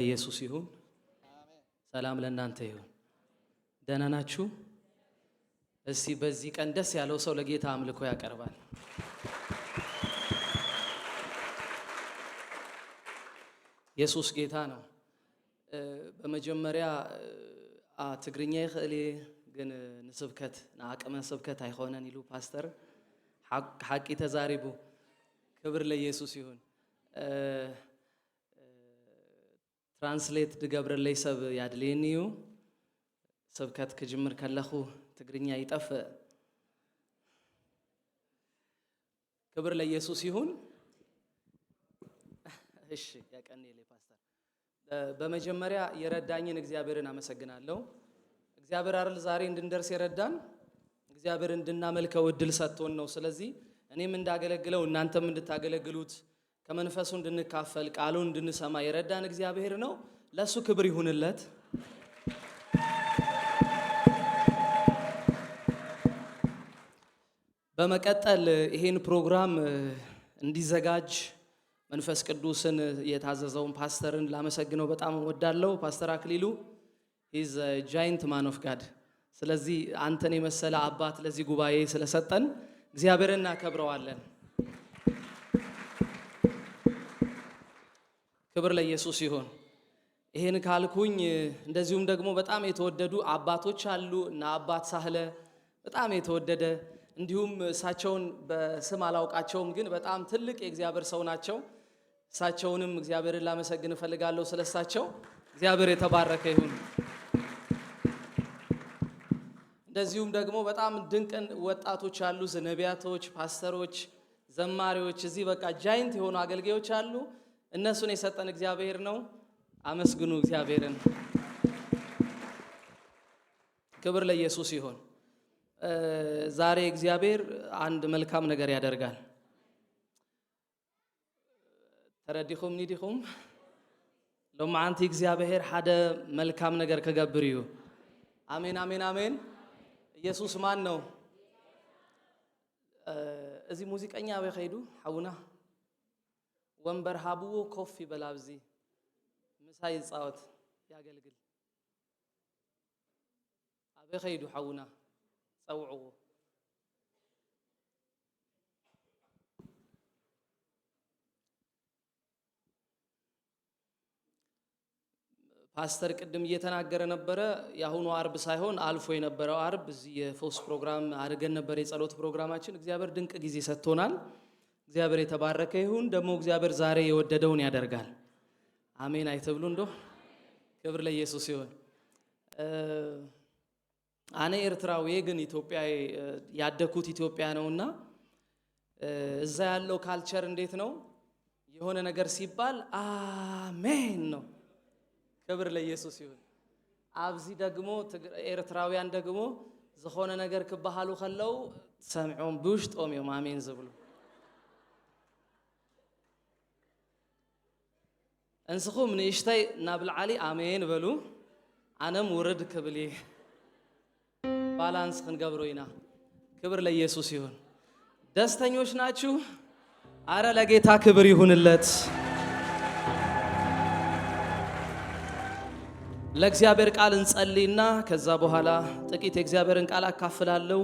ኢየሱስ ይሁን። ሰላም ለእናንተ ይሁን። ደህና ናችሁ? እስቲ በዚህ ቀን ደስ ያለው ሰው ለጌታ አምልኮ ያቀርባል። ኢየሱስ ጌታ ነው። በመጀመሪያ ትግርኛ ይኽእል እየ፣ ግን ንስብከት ንዓቅመ ስብከት ኣይኮነን ኢሉ ፓስተር ሓቂ ተዛሪቡ። ክብር ለኢየሱስ ይሁን። Translate ድገብረለይ ሰብ ያድልየኒ እዩ። ስብከት ክጅምር ከለኹ ትግርኛ ይጠፍእ። ክብር ለኢየሱስ ይሁን። እሺ፣ ያቀኔ ፓስተር። በመጀመሪያ የረዳኝን እግዚአብሔርን አመሰግናለሁ። እግዚአብሔር አይደል ዛሬ እንድንደርስ የረዳን? እግዚአብሔር እንድናመልከው እድል ሰጥቶን ነው። ስለዚህ እኔም እንዳገለግለው እናንተም እንድታገለግሉት፣ ከመንፈሱ እንድንካፈል፣ ቃሉን እንድንሰማ የረዳን እግዚአብሔር ነው። ለሱ ክብር ይሁንለት። በመቀጠል ይሄን ፕሮግራም እንዲዘጋጅ መንፈስ ቅዱስን የታዘዘውን ፓስተርን ላመሰግነው በጣም እወዳለሁ። ፓስተር አክሊሉ is giant man of God። ስለዚህ አንተን የመሰለ አባት ለዚህ ጉባኤ ስለሰጠን እግዚአብሔርን እናከብረዋለን። ክብር ለኢየሱስ ይሁን። ይሄን ካልኩኝ እንደዚሁም ደግሞ በጣም የተወደዱ አባቶች አሉ፣ እና አባት ሳህለ በጣም የተወደደ፣ እንዲሁም እሳቸውን በስም አላውቃቸውም፣ ግን በጣም ትልቅ የእግዚአብሔር ሰው ናቸው። እሳቸውንም እግዚአብሔርን ላመሰግን እፈልጋለሁ ስለሳቸው። እግዚአብሔር የተባረከ ይሁን። እንደዚሁም ደግሞ በጣም ድንቅ ወጣቶች አሉ፣ ነቢያቶች፣ ፓስተሮች፣ ዘማሪዎች፣ እዚህ በቃ giant የሆኑ አገልጋዮች አሉ። እነሱን የሰጠን እግዚአብሔር ነው። አመስግኑ እግዚአብሔርን። ክብር ለኢየሱስ ይሁን። ዛሬ እግዚአብሔር አንድ መልካም ነገር ያደርጋል። ተረዲኹም ኒዲኹም? ሎማዓንቲ እግዚአብሔር ሓደ መልካም ነገር ክገብር እዩ። አሜን፣ አሜን፣ አሜን። ኢየሱስ ማን ነው? እዚ ሙዚቀኛ ኣበይ ከይዱ? ሓውና ወንበር ሃብዎ፣ ኮፍ ይበል፣ ኣብዚ ምሳይ ይፃወት ያገልግል። ኣበይ ከይዱ ሓውና? ፀውዕዎ። ፓስተር ቅድም እየተናገረ ነበረ። የአሁኑ አርብ ሳይሆን አልፎ የነበረው አርብ እዚህ የፈውስ ፕሮግራም አድርገን ነበር፣ የጸሎት ፕሮግራማችን። እግዚአብሔር ድንቅ ጊዜ ሰጥቶናል። እግዚአብሔር የተባረከ ይሁን። ደግሞ እግዚአብሔር ዛሬ የወደደውን ያደርጋል። አሜን አይተብሉ እንዶ? ክብር ለኢየሱስ ይሁን። ኣነ ኤርትራዊ ግን ኢትዮጵያ ያደኩት ኢትዮጵያ ነውና እዛ ያለው culture እንዴት ነው? የሆነ ነገር ሲባል አሜን ነው። ክብር ለኢየሱስ ይሁን። ኣብዚ ደግሞ ኤርትራውያን ደግሞ ዝኾነ ነገር ክበሃሉ ከለው ሰምዖም ብውሽጦም እዮም ኣሜን ዝብሉ። እንስኹም ንእሽተይ ናብ ላዕሊ ኣሜን በሉ፣ ኣነም ውርድ ክብል እየ። Balance ክንገብሮ ኢና። ክብር ለኢየሱስ ይሁን። ደስተኞች ናችሁ? አረ ለጌታ ክብር ይሁንለት። ለእግዚአብሔር ቃል እንጸልይና ከዛ በኋላ ጥቂት የእግዚአብሔርን ቃል አካፍላለሁ።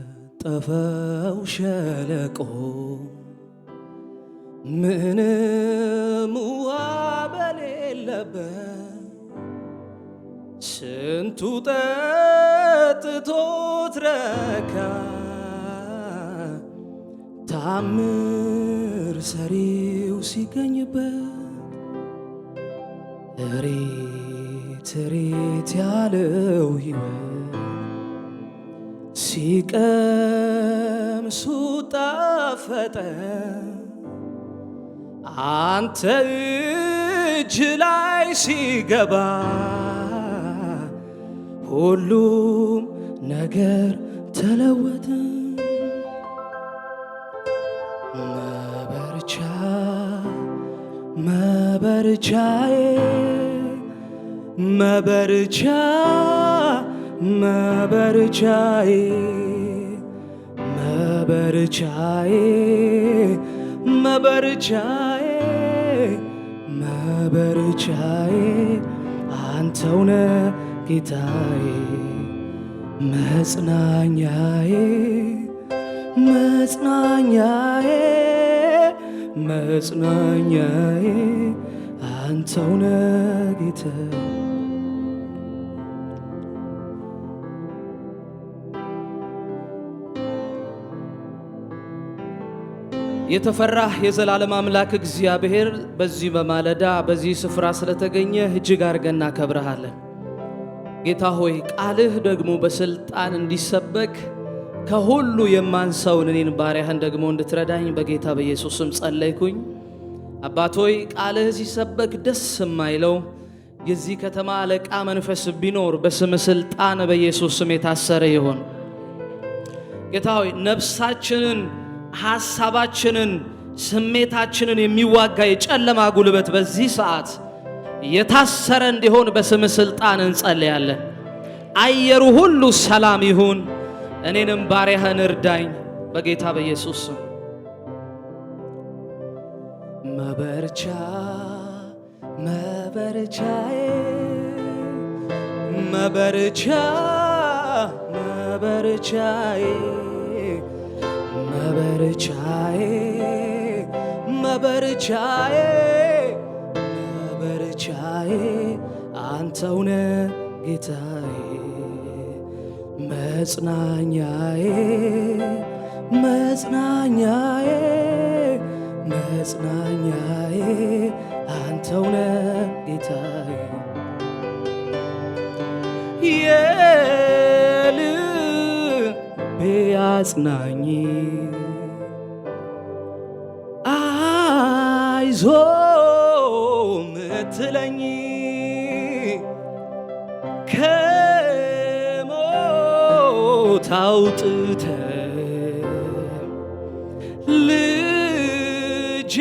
የነጠፈው ሸለቆ ምንም ውሃ በሌለበት ስንቱ ጠጥቶት ረካ፣ ታምር ሰሪው ሲገኝበት እሬት እሬት ያለው ሕይወት ሲቀምሱት ጣፈጠ፣ አንተ እጅ ላይ ሲገባ ሁሉም ነገር ተለወጠ። መበርቻ መበርቻዬ መበርቻ መበርቻዬ መበርቻዬ መበርቻዬ። መበርቻዬ አንተው ነህ ጌታዬ መጽናኛዬ መጽናኛዬ መጽናኛዬ አንተው ነህ ጌታዬ። የተፈራህ የዘላለም አምላክ እግዚአብሔር፣ በዚህ በማለዳ በዚህ ስፍራ ስለተገኘህ እጅግ አድርገን እናከብረሃለን። ጌታ ሆይ፣ ቃልህ ደግሞ በስልጣን እንዲሰበክ ከሁሉ የማንሰውን እኔን ባሪያህን ደግሞ እንድትረዳኝ በጌታ በኢየሱስ ስም ጸለይኩኝ። አባት ሆይ፣ ቃልህ ሲሰበክ ደስ የማይለው የዚህ ከተማ አለቃ መንፈስ ቢኖር በስምህ ስልጣን በኢየሱስ ስም የታሰረ ይሁን። ጌታ ሆይ፣ ነፍሳችንን፣ ሐሳባችንን፣ ስሜታችንን የሚዋጋ የጨለማ ጉልበት በዚህ ሰዓት የታሰረ እንዲሆን በስምህ ስልጣን እንጸልያለን። አየሩ ሁሉ ሰላም ይሁን። እኔንም ባሪያህን እርዳኝ በጌታ በኢየሱስ ስም። መበርቻ መበርቻዬ መበርቻ መበርቻዬ መበርቻዬ መበርቻዬ መበርቻዬ አንተው ነህ ጌታዬ መጽናኛዬ መጽናኛዬ መጽናኛዬ አንተው ነህ ጌታዬ። የልቤ አጽናኝ፣ አይዞ ምትለኝ፣ ከሞት አውጥተህ ልጅ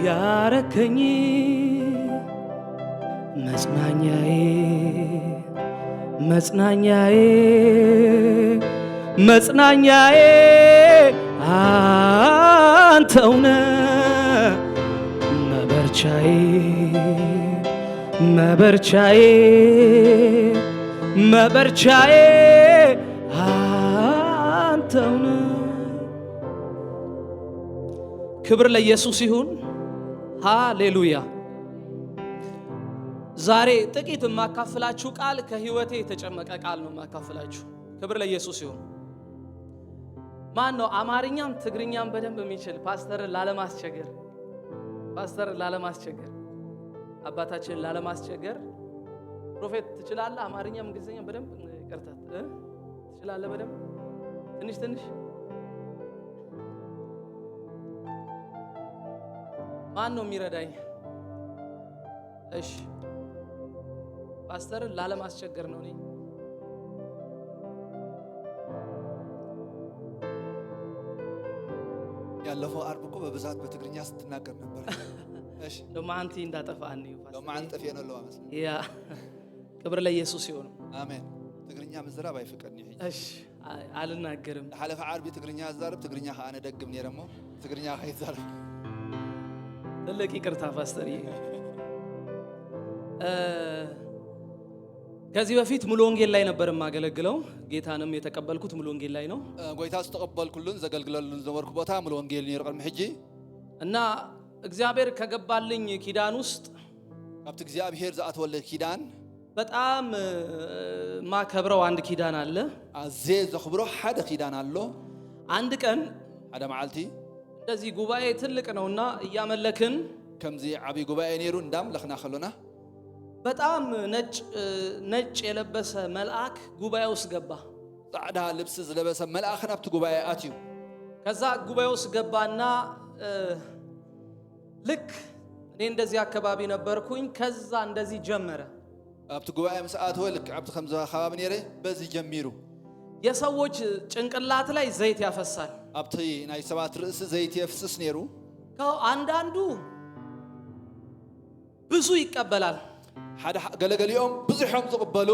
ያረከኝ፣ መጽናኛዬ መጽናኛዬ መጽናኛዬ አንተው ነህ። መበርቻዬ መበርቻዬ መበርቻዬ አንተው ነህ። ክብር ለኢየሱስ ይሁን። ሃሌሉያ። ዛሬ ጥቂት የማካፍላችሁ ቃል ከህይወቴ የተጨመቀ ቃል ነው የማካፍላችሁ። ክብር ለኢየሱስ ይሁን። ማን ነው አማርኛም ትግርኛም በደንብ የሚችል? ፓስተርን ላለማስቸገር፣ አባታችንን ላለማስቸገር። Prophet፣ ትችላለህ? አማርኛም እንግሊዝኛም በደንብ? ይቅርታ፣ ትችላለህ በደንብ? ትንሽ ትንሽ። ማን ነው የሚረዳኝ? እሺ፣ ፓስተርን ላለማስቸገር ነው እኔ። ያለፈው አርብ እኮ በብዛት በትግርኛ ስትናገር ነበር። እሺ። ሎማዓንቲ እንዳጠፋ እዩ። ሎማዓንቲ ጠፍየ ነው ኣለዋ መስለኝ። Yeah፣ ክብር ለኢየሱስ ይሁን። ኣሜን። ትግርኛ ምዝራብ ኣይፍቀድኒ ሕጂ። እሺ፣ አልናገርም። ዝሓለፈ ዓርቢ ትግርኛ ዝዛረብ ትግርኛ ከዓ ነደግም ነይረ እሞ ትግርኛ ከይትዛረብ። ትልቅ ይቅርታ ፓስተር። ከዚህ በፊት ሙሉ ወንጌል ላይ ነበር የማገለግለው። ጌታንም የተቀበልኩት ሙሉ ወንጌል ላይ ነው። ጎይታ ዝተቐበልኩሉን ዘገልግለሉን ዝነበርኩ ቦታ ሙሉ ወንጌል ነይሩ ቅድሚ ሕጂ። እና እግዚአብሔር ከገባልኝ ኪዳን ውስጥ ካብቲ እግዚኣብሔር ዝኣተወለ ኪዳን በጣም ማከብረው አንድ ኪዳን አለ። ኣዝየ ዘኽብሮ ሓደ ኪዳን ኣሎ። አንድ ቀን ሓደ መዓልቲ እንደዚህ ጉባኤ ትልቅ ነውና እያመለክን ከምዚ ዓብይ ጉባኤ ነይሩ እንዳምለኽና ከሎና በጣም ነጭ ነጭ የለበሰ መልአክ ጉባኤ ውስጥ ገባ። ፃዕዳ ልብሲ ዝለበሰ መልኣኽ ናብቲ ጉባኤ ኣትዩ። ከዛ ጉባኤ ውስጥ ገባና ልክ እኔ እንደዚህ አካባቢ ነበርኩኝ። ከዛ እንደዚህ ጀመረ። ኣብቲ ጉባኤ ምስ ኣተወ ልክዕ ኣብቲ ከምዚ ከባቢ ነይረ በዚ ጀሚሩ። የሰዎች ጭንቅላት ላይ ዘይት ያፈሳል። ኣብቲ ናይ ሰባት ርእሲ ዘይቲ የፍስስ ነይሩ። አንዳንዱ ብዙ ይቀበላል። ሓደ ገለገሊኦም ብዙሖም ዝቕበሉ።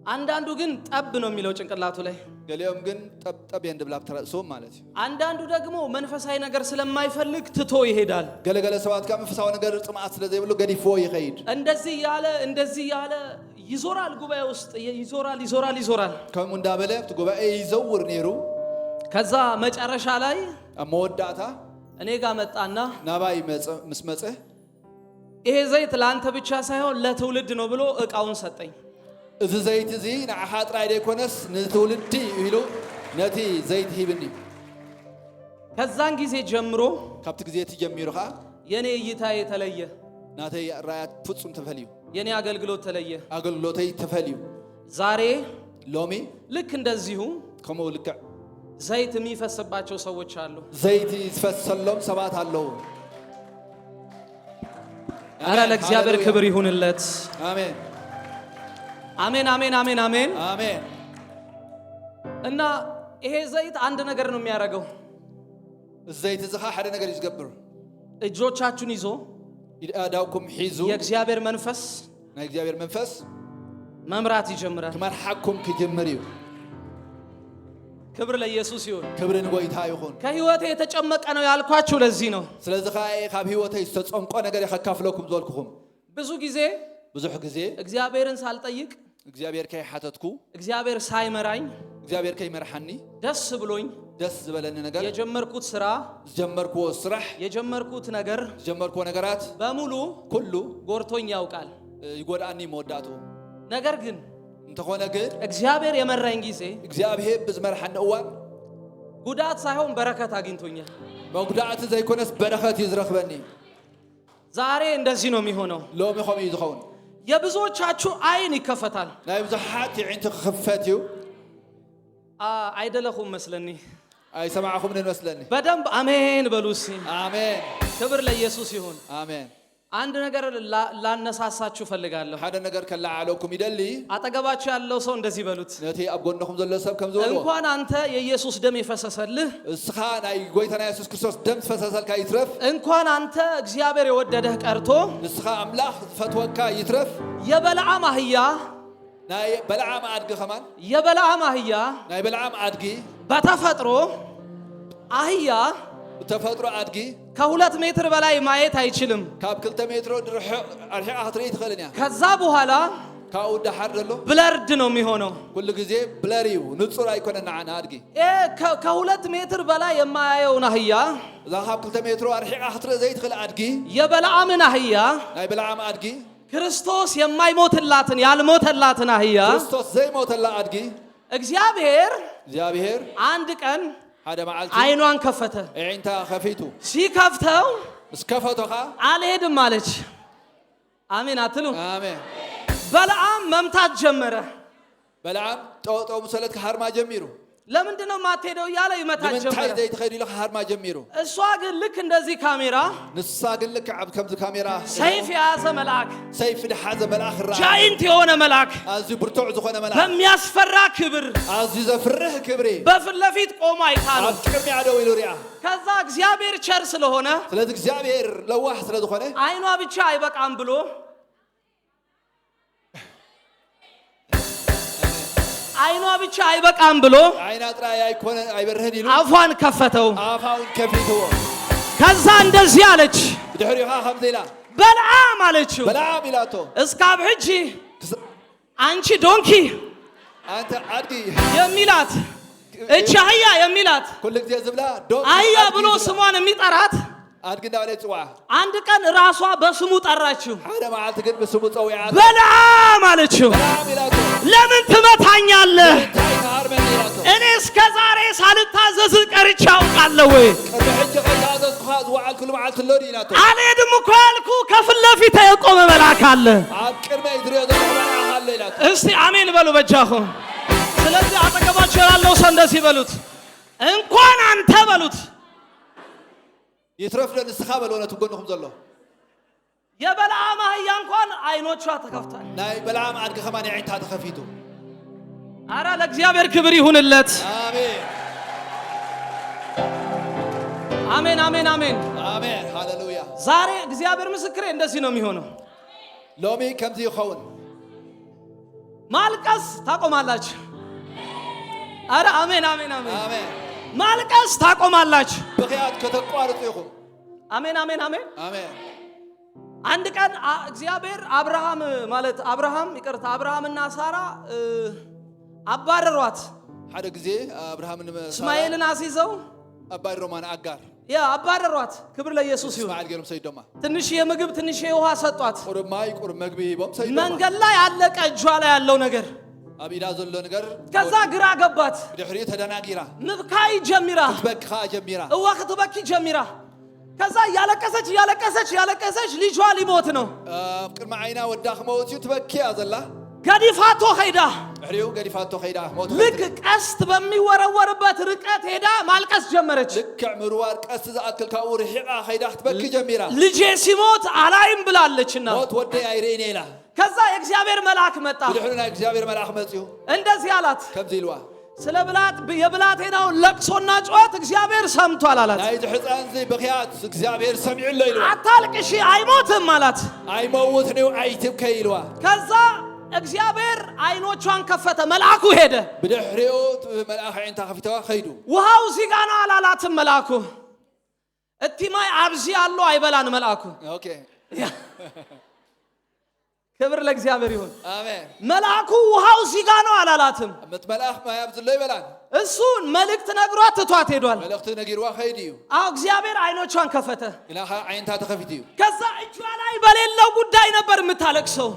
አንዳንዱ ግን ጠብ ነው የሚለው ጭንቅላቱ ላይ። ገሊኦም ግን ጠብጠብ እየን ድብላ ብተርእሶም ማለት እዩ። አንዳንዱ ደግሞ መንፈሳዊ ነገር ስለማይፈልግ ትቶ ይሄዳል። ገለገለ ሰባት ካብ መንፈሳዊ ነገር ፅምዓት ስለ ዘይብሉ ገዲፍዎ ይኸይድ። እንደዚህ ያለ እንደዚህ ያለ ይዞራል፣ ጉባኤ ውስጥ ይዞራል፣ ይዞራል፣ ይዞራል። ከምኡ እንዳበለ ኣብቲ ጉባኤ ይዘውር ነይሩ። ከዛ መጨረሻ ላይ ኣብ መወዳእታ እኔ ጋር መጣና ናባይ ምስ መፀ ይሄ ዘይት ለአንተ ብቻ ሳይሆን ለትውልድ ነው ብሎ እቃውን ሰጠኝ። እዚ ዘይቲ እዚ ንዓኻ ጥራይ ደይኮነስ ንትውልዲ ኢሉ ነቲ ዘይቲ ሂብኒ። ከዛን ጊዜ ጀምሮ ካብቲ ግዜ እቲ ጀሚሩ ከዓ የኔ እይታ የተለየ፣ ናተይ ራእያት ፍጹም ተፈልዩ፣ የኔ አገልግሎት ተለየ። ኣገልግሎተይ ተፈልዩ። ዛሬ ሎሚ ልክ እንደዚሁ ከምኡ ልክዕ ዘይት የሚፈስባቸው ሰዎች አሉ። ዘይቲ ዝፈሰሎም ሰባት ኣለዉ። አረ ለእግዚአብሔር ሃሌሉያ። ክብር ይሁንለት። ኣሜን። አሜን፣ አሜን፣ አሜን፣ አሜን። ኣሜን። እና ይሄ ዘይት አንድ ነገር ነው የሚያደርገው። እዚ ዘይቲ እዚ ከዓ ሓደ ነገር እዩ ዝገብር። እጆቻችሁን ይዞ ኣእዳውኩም ሒዙ የእግዚአብሔር መንፈስ ናይ እግዚኣብሔር መንፈስ መምራት ይጀምራል። ክመርሓኩም ክጅምር እዩ። ክብር ለኢየሱስ ይሁን። ክብሪ ንጎይታ ይኹን። ከህይወቴ የተጨመቀ ነው ያልኳችሁ ለዚህ ነው። ስለዚ ከዓ ካብ ሂወተይ ዝተፀምቆ ነገር ከካፍለኩም ዝበልኩኹም። ብዙ ጊዜ ብዙሕ ግዜ እግዚአብሔርን ሳልጠይቅ፣ እግዚኣብሔር ከይሓተትኩ፣ እግዚአብሔር ሳይመራኝ፣ እግዚኣብሔር ከይመርሓኒ፣ ደስ ብሎኝ ደስ ዝበለኒ ነገር የጀመርኩት ስራ፣ ዝጀመርክዎ ስራሕ፣ የጀመርኩት ነገር ዝጀመርክዎ ነገራት በሙሉ ኩሉ ጎርቶኝ ያውቃል። ይጎድኣኒ መወዳእቱ። ነገር ግን እንተኾነ ግን እግዚአብሔር የመራኝ ጊዜ እግዚኣብሔር ብዝመርሓኒ እዋን ጉዳት ሳይሆን በረከት አግኝቶኛል። መጉዳእቲ ዘይኮነስ በረኸት እዩ ዝረኽበኒ። ዛሬ እንደዚህ ነው የሚሆነው። ሎሚ ከምኡ እዩ ዝኸውን። የብዙዎቻችሁ አይን ይከፈታል። ናይ ብዙሓት ኣዒንቲ ክኽፈት እዩ። አይደለኹም መስለኒ። ኣይሰማዕኹምን ንመስለኒ። በደንብ አሜን በሉ እስኪ። ኣሜን። ክብር ለኢየሱስ ይሁን። ኣሜን። አንድ ነገር ላነሳሳችሁ ፈልጋለሁ። ሓደ ነገር ከለዓለኩም ይደሊ። አጠገባችሁ ያለው ሰው እንደዚህ በሉት። ነቲ ኣብ ጎንኹም ዘሎ ሰብ ከም ዝበልዎ፣ እንኳን አንተ የኢየሱስ ደም የፈሰሰልህ፣ እስኻ ናይ ጎይታና የሱስ ክርስቶስ ደም ዝፈሰሰልካ ይትረፍ፣ እንኳን አንተ እግዚአብሔር የወደደህ ቀርቶ ንስኻ ኣምላኽ ዝፈትወካ ይትረፍ፣ የበለዓም አህያ፣ ናይ በለዓም ኣድጊ ኸማን፣ የበለዓም አህያ፣ ናይ በለዓም ኣድጊ፣ በተፈጥሮ አህያ ብተፈጥሮ ኣድጊ ከ2 ሜትር በላይ ማየት አይችልም። ካብ 2 ሜትሮ ኣርሒቓ ክትርኢ ትኽእልን እያ። ከዛ በኋላ ካብኡ ዳሓር ዘሎ blurred ነው የሚሆነው። ኩሉ ግዜ blur እዩ፣ ንፁር ኣይኮነን ንዓና ኣድጊ። ይሄ ከ2 ሜትር በላይ የማያየውን አህያ፣ እዛ ካብ 2 ሜትሮ ኣርሒቓ ክትርኢ ዘይትኽእል ኣድጊ፣ የበለዓምን አህያ፣ ናይ በለዓም ኣድጊ፣ ክርስቶስ የማይሞትላትን ያልሞተላትን አህያ ክርስቶስ ዘይሞተላ ኣድጊ፣ እግዚአብሔር እግዚኣብሔር አንድ ቀን ሓደ መዓልቲ አይኗን ከፈተ። ኣዒንታ ከፊቱ። ሲከፍተው ምስ ከፈቶ ኸ አልሄድም አለች። አሜን አትሉ? ኣሜን። በለዓም መምታት ጀመረ። በለዓም ጠወጠው ምሰለት ክሃርማ ጀሚሩ። ለምንድን ነው የማትሄደው እያለ ይመታት ንምንታይ ጀመረ። ዘይትኸይድ ኢሉ ክሃርማ ጀሚሩ። እሷ ግን ልክ እንደዚህ ካሜራ፣ ንሳ ግን ልክዕ ኣብ ከምዚ ካሜራ፣ ሰይፍ የያዘ መልአክ፣ ሰይፊ ድሓዘ መልኣኽ ረኣ። giant የሆነ መልአክ፣ ኣዝዩ ብርቱዕ ዝኾነ መልኣኽ፣ በሚያስፈራ ክብር ኣዝዩ ዘፍርህ ክብሪ በፊት ለፊት ቆሞ አይታ ነው። ኣብ ቅድሚያ ደው ኢሉ ሪኣ። ከዛ እግዚአብሔር ቸር ስለሆነ ስለዚ እግዚኣብሔር ለዋህ ስለ ዝኾነ አይኗ ብቻ አይበቃም ብሎ፣ አይኗ ብቻ አይበቃም ብሎ ዓይና ጥራይ ኣይኮነ ኣይበርህን ኢሉ አፏን ከፈተው። ኣፋውን ከፊትዎ። ከዛ እንደዚህ አለች፣ ብድሕሪኡ ኸ ከምዚ ኢላ፣ በልዓም አለችው፣ በለዓም ኢላቶ፣ እስካብ ሕጂ አንቺ donkey አንተ ኣድጊ የሚላት እቺ አህያ የሚላት፣ ኩሉ ግዜ ዝብላ donkey አህያ ኣድጊ ብሎ ዝብላ። ስሟን የሚጠራት ኣድጊ እንዳበለ ይፅዋዓ። አንድ ቀን ራሷ በስሙ ጠራችው። ሓደ መዓልቲ ግን ብስሙ ፀዊዓ፣ በለዓም አለችው፣ በለዓም ኢላቶ፣ ለምን ትመታኛለህ? እንታይ ትሃርመኒ ኢላቶ። እኔ እስከ ዛሬ ሳልታዘዝ ቀርቼ አውቃለሁ ወይ? ቅድሚ ሕጂ ከይተኣዘዝኩኻ ዝወዓል ኩሉ መዓልቲ ኣሎ ድዩ ኢላቶ። አልሄድም እኮ ያልኩ ከፊት ለፊት የቆመ መልአክ አለ። ኣብ ቅድመይ ዝሪኦ ዘለኹ መልኣኽ ኣሎ ኢላቶ። እስቲ አሜን በሉ በጃኹ። ስለዚህ አጠገባቸው ያለው ሰው እንደዚህ በሉት፣ እንኳን አንተ በሉት፣ ይትረፍ ዶ ንስኻ በልዎ ነቲ ጎንኹም ዘሎ። የበለዓም አህያ እንኳን አይኖቿ ተከፍቷል። ናይ በለዓም ኣድጊ ኸማን ኣዒንታ ተኸፊቱ። አረ ለእግዚአብሔር ክብር ይሁንለት። ኣሜን። አሜን፣ አሜን፣ አሜን። ኣሜን፣ ሃሌሉያ። ዛሬ እግዚአብሔር ምስክሬ እንደዚህ ነው የሚሆነው። ሎሚ ከምዚ ይኸውን። ማልቀስ ታቆማላችሁ። አረ አሜን አሜን አሜን። ኣሜን። ማልቀስ ታቆማላችሁ። ብኽያት ከተቋርጡ ኢኹም። አሜን አሜን አሜን። ኣሜን። አንድ ቀን እግዚአብሔር አብርሃም ማለት አብርሃም ይቅርታ አብርሃምና ሳራ አባረሯት። ሓደ ግዜ ኣብርሃም እስማኤልን አስይዘው ኣባሪሮማ ንኣጋር። ያ አባረሯት። ክብር ለኢየሱስ ይሁን። እስማኤል ገይሮም ሰይዶማ። ትንሽ የምግብ ትንሽ የውሃ ሰጧት። ቁሩብ ማይ ቁሩብ መግቢ ሂቦም ሰይዶማ። መንገድ ላይ አለቀ እጇ ላይ ያለው ነገር። ኣብ ኢዳ ዘሎ ነገር። ከዛ ግራ ገባት። ብድሕሪኡ ተደናጊራ። ምብካይ ጀሚራ። ክትበኪ ከዓ ጀሚራ። እዋ ክትበኪ ጀሚራ። ከዛ እያለቀሰች እያለቀሰች እያለቀሰች ልጇ ሊሞት ነው። ኣብ ቅድሚ ዓይና ወዳ ክመውት እዩ ትበኪ እያ ዘላ። ገዲፋቶ ሄዳ። ድሕሪኡ ገዲፋቶ ከይዳ ሞት። ልክ ቀስት በሚወረወርበት ርቀት ሄዳ ማልቀስ ጀመረች። ልክዕ ምርዋር ቀስቲ ዝኣክል ካብኡ ርሒቓ ከይዳ ክትበኪ ጀሚራ። ልጄ ሲሞት አላይም ብላለችና። ሞት ወደይ ኣይርእን ኢላ። ከዛ የእግዚአብሔር መልአክ መጣ። ብድሕሪ ናይ እግዚኣብሔር መልኣኽ መፅዩ። እንደዚህ አላት። ከምዚ ኢልዋ። ስለ ብላት የብላቴናውን ለቅሶና ጩኸት እግዚአብሔር ሰምቷል አላት። ናይዚ ሕፃን እዚ ብኽያት እግዚኣብሔር ሰሚዑ ኣሎ ኢልዋ። አታልቅሺ አይሞትም አላት። ኣይመውትን እዩ ኣይትብከይ ኢልዋ። ከዛ እግዚአብሔር አይኖቿን ከፈተ፣ መልአኩ ሄደ። ብድሕሪኡ መልኣኽ ዓይንታ ከፊተዋ ከይዱ። ውሃው እዚህ ጋ ነው አላላትም መልአኩ። እቲ ማይ ኣብዚ ኣሎ አይበላን መልአኩ። Okay። ክብር ለእግዚአብሔር ይሁን። ኣሜን። መልአኩ ውሃው እዚህ ጋ ነው አላላትም። እቲ መልኣኽ ማይ ኣብ ዘሎ ይበላን። እሱ መልእክት ነግሯት ትቷት ሄዷል። መልእኽቲ ነጊርዋ ከይዱ እዩ። አዎ እግዚአብሔር አይኖቿን ከፈተ። ግና ኸ ዓይንታ ተኸፊት እዩ። ከዛ እጇ ላይ በሌለው ጉዳይ ነበር የምታለቅሰው፣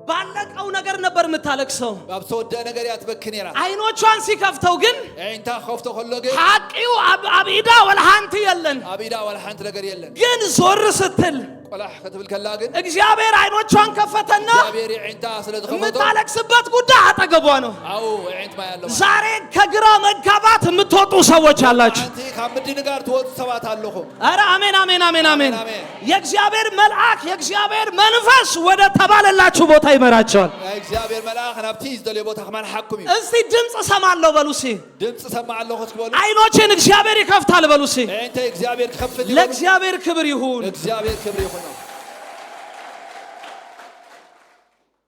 ባለቀው ነገር ነበር የምታለቅሰው። ኣብ ዝተወደአ ነገር እያ ትበኪ ነይራ። አይኖቿን ሲከፍተው ግን ዓይንታ ከፍቶ ከሎ ግን ሓቂው ኣብ ኢዳ ወልሓንቲ የለን። ኣብ ኢዳ ዋላ ሓንቲ ነገር የለን። ግን ዞር ስትል ቆላሕ ክትብል ከላ ግን እግዚአብሔር አይኖቿን ከፈተና እግዚኣብሔር ዓይንታ ስለ ዝኸፈቶ የምታለቅስበት ጉዳይ አጠገቧ ነው። ኣብኡ ዓይንቲ ማይ ኣሎ። ዛሬ ከግራ መጋባት የምትወጡ ሰዎች አላችሁ። ሓንቲ ካብ ምድንጋር ትወፁ ሰባት ኣለኹም። አረ አሜን አሜን አሜን አሜን። አሜን። የእግዚአብሔር መልአክ የእግዚአብሔር መንፈስ ወደ ተባለላችሁ ቦታ ይመራቸዋል። ናይ እግዚኣብሔር መልኣኽ ናብቲ ዝደልዮ ቦታ ክመርሓኩም እዩ። እስቲ ድምፅ እሰማለሁ በሉ እስቲ። ድምፂ ሰማዕ ኣለኹ ትበሉ። አይኖቼን እግዚአብሔር ይከፍታል በሉ እስቲ። ዓይንተይ እግዚኣብሔር ክኸፍት ይበሉ። ለእግዚአብሔር ክብር ይሁን። እግዚአብሔር ክብሪ ይኹኖ።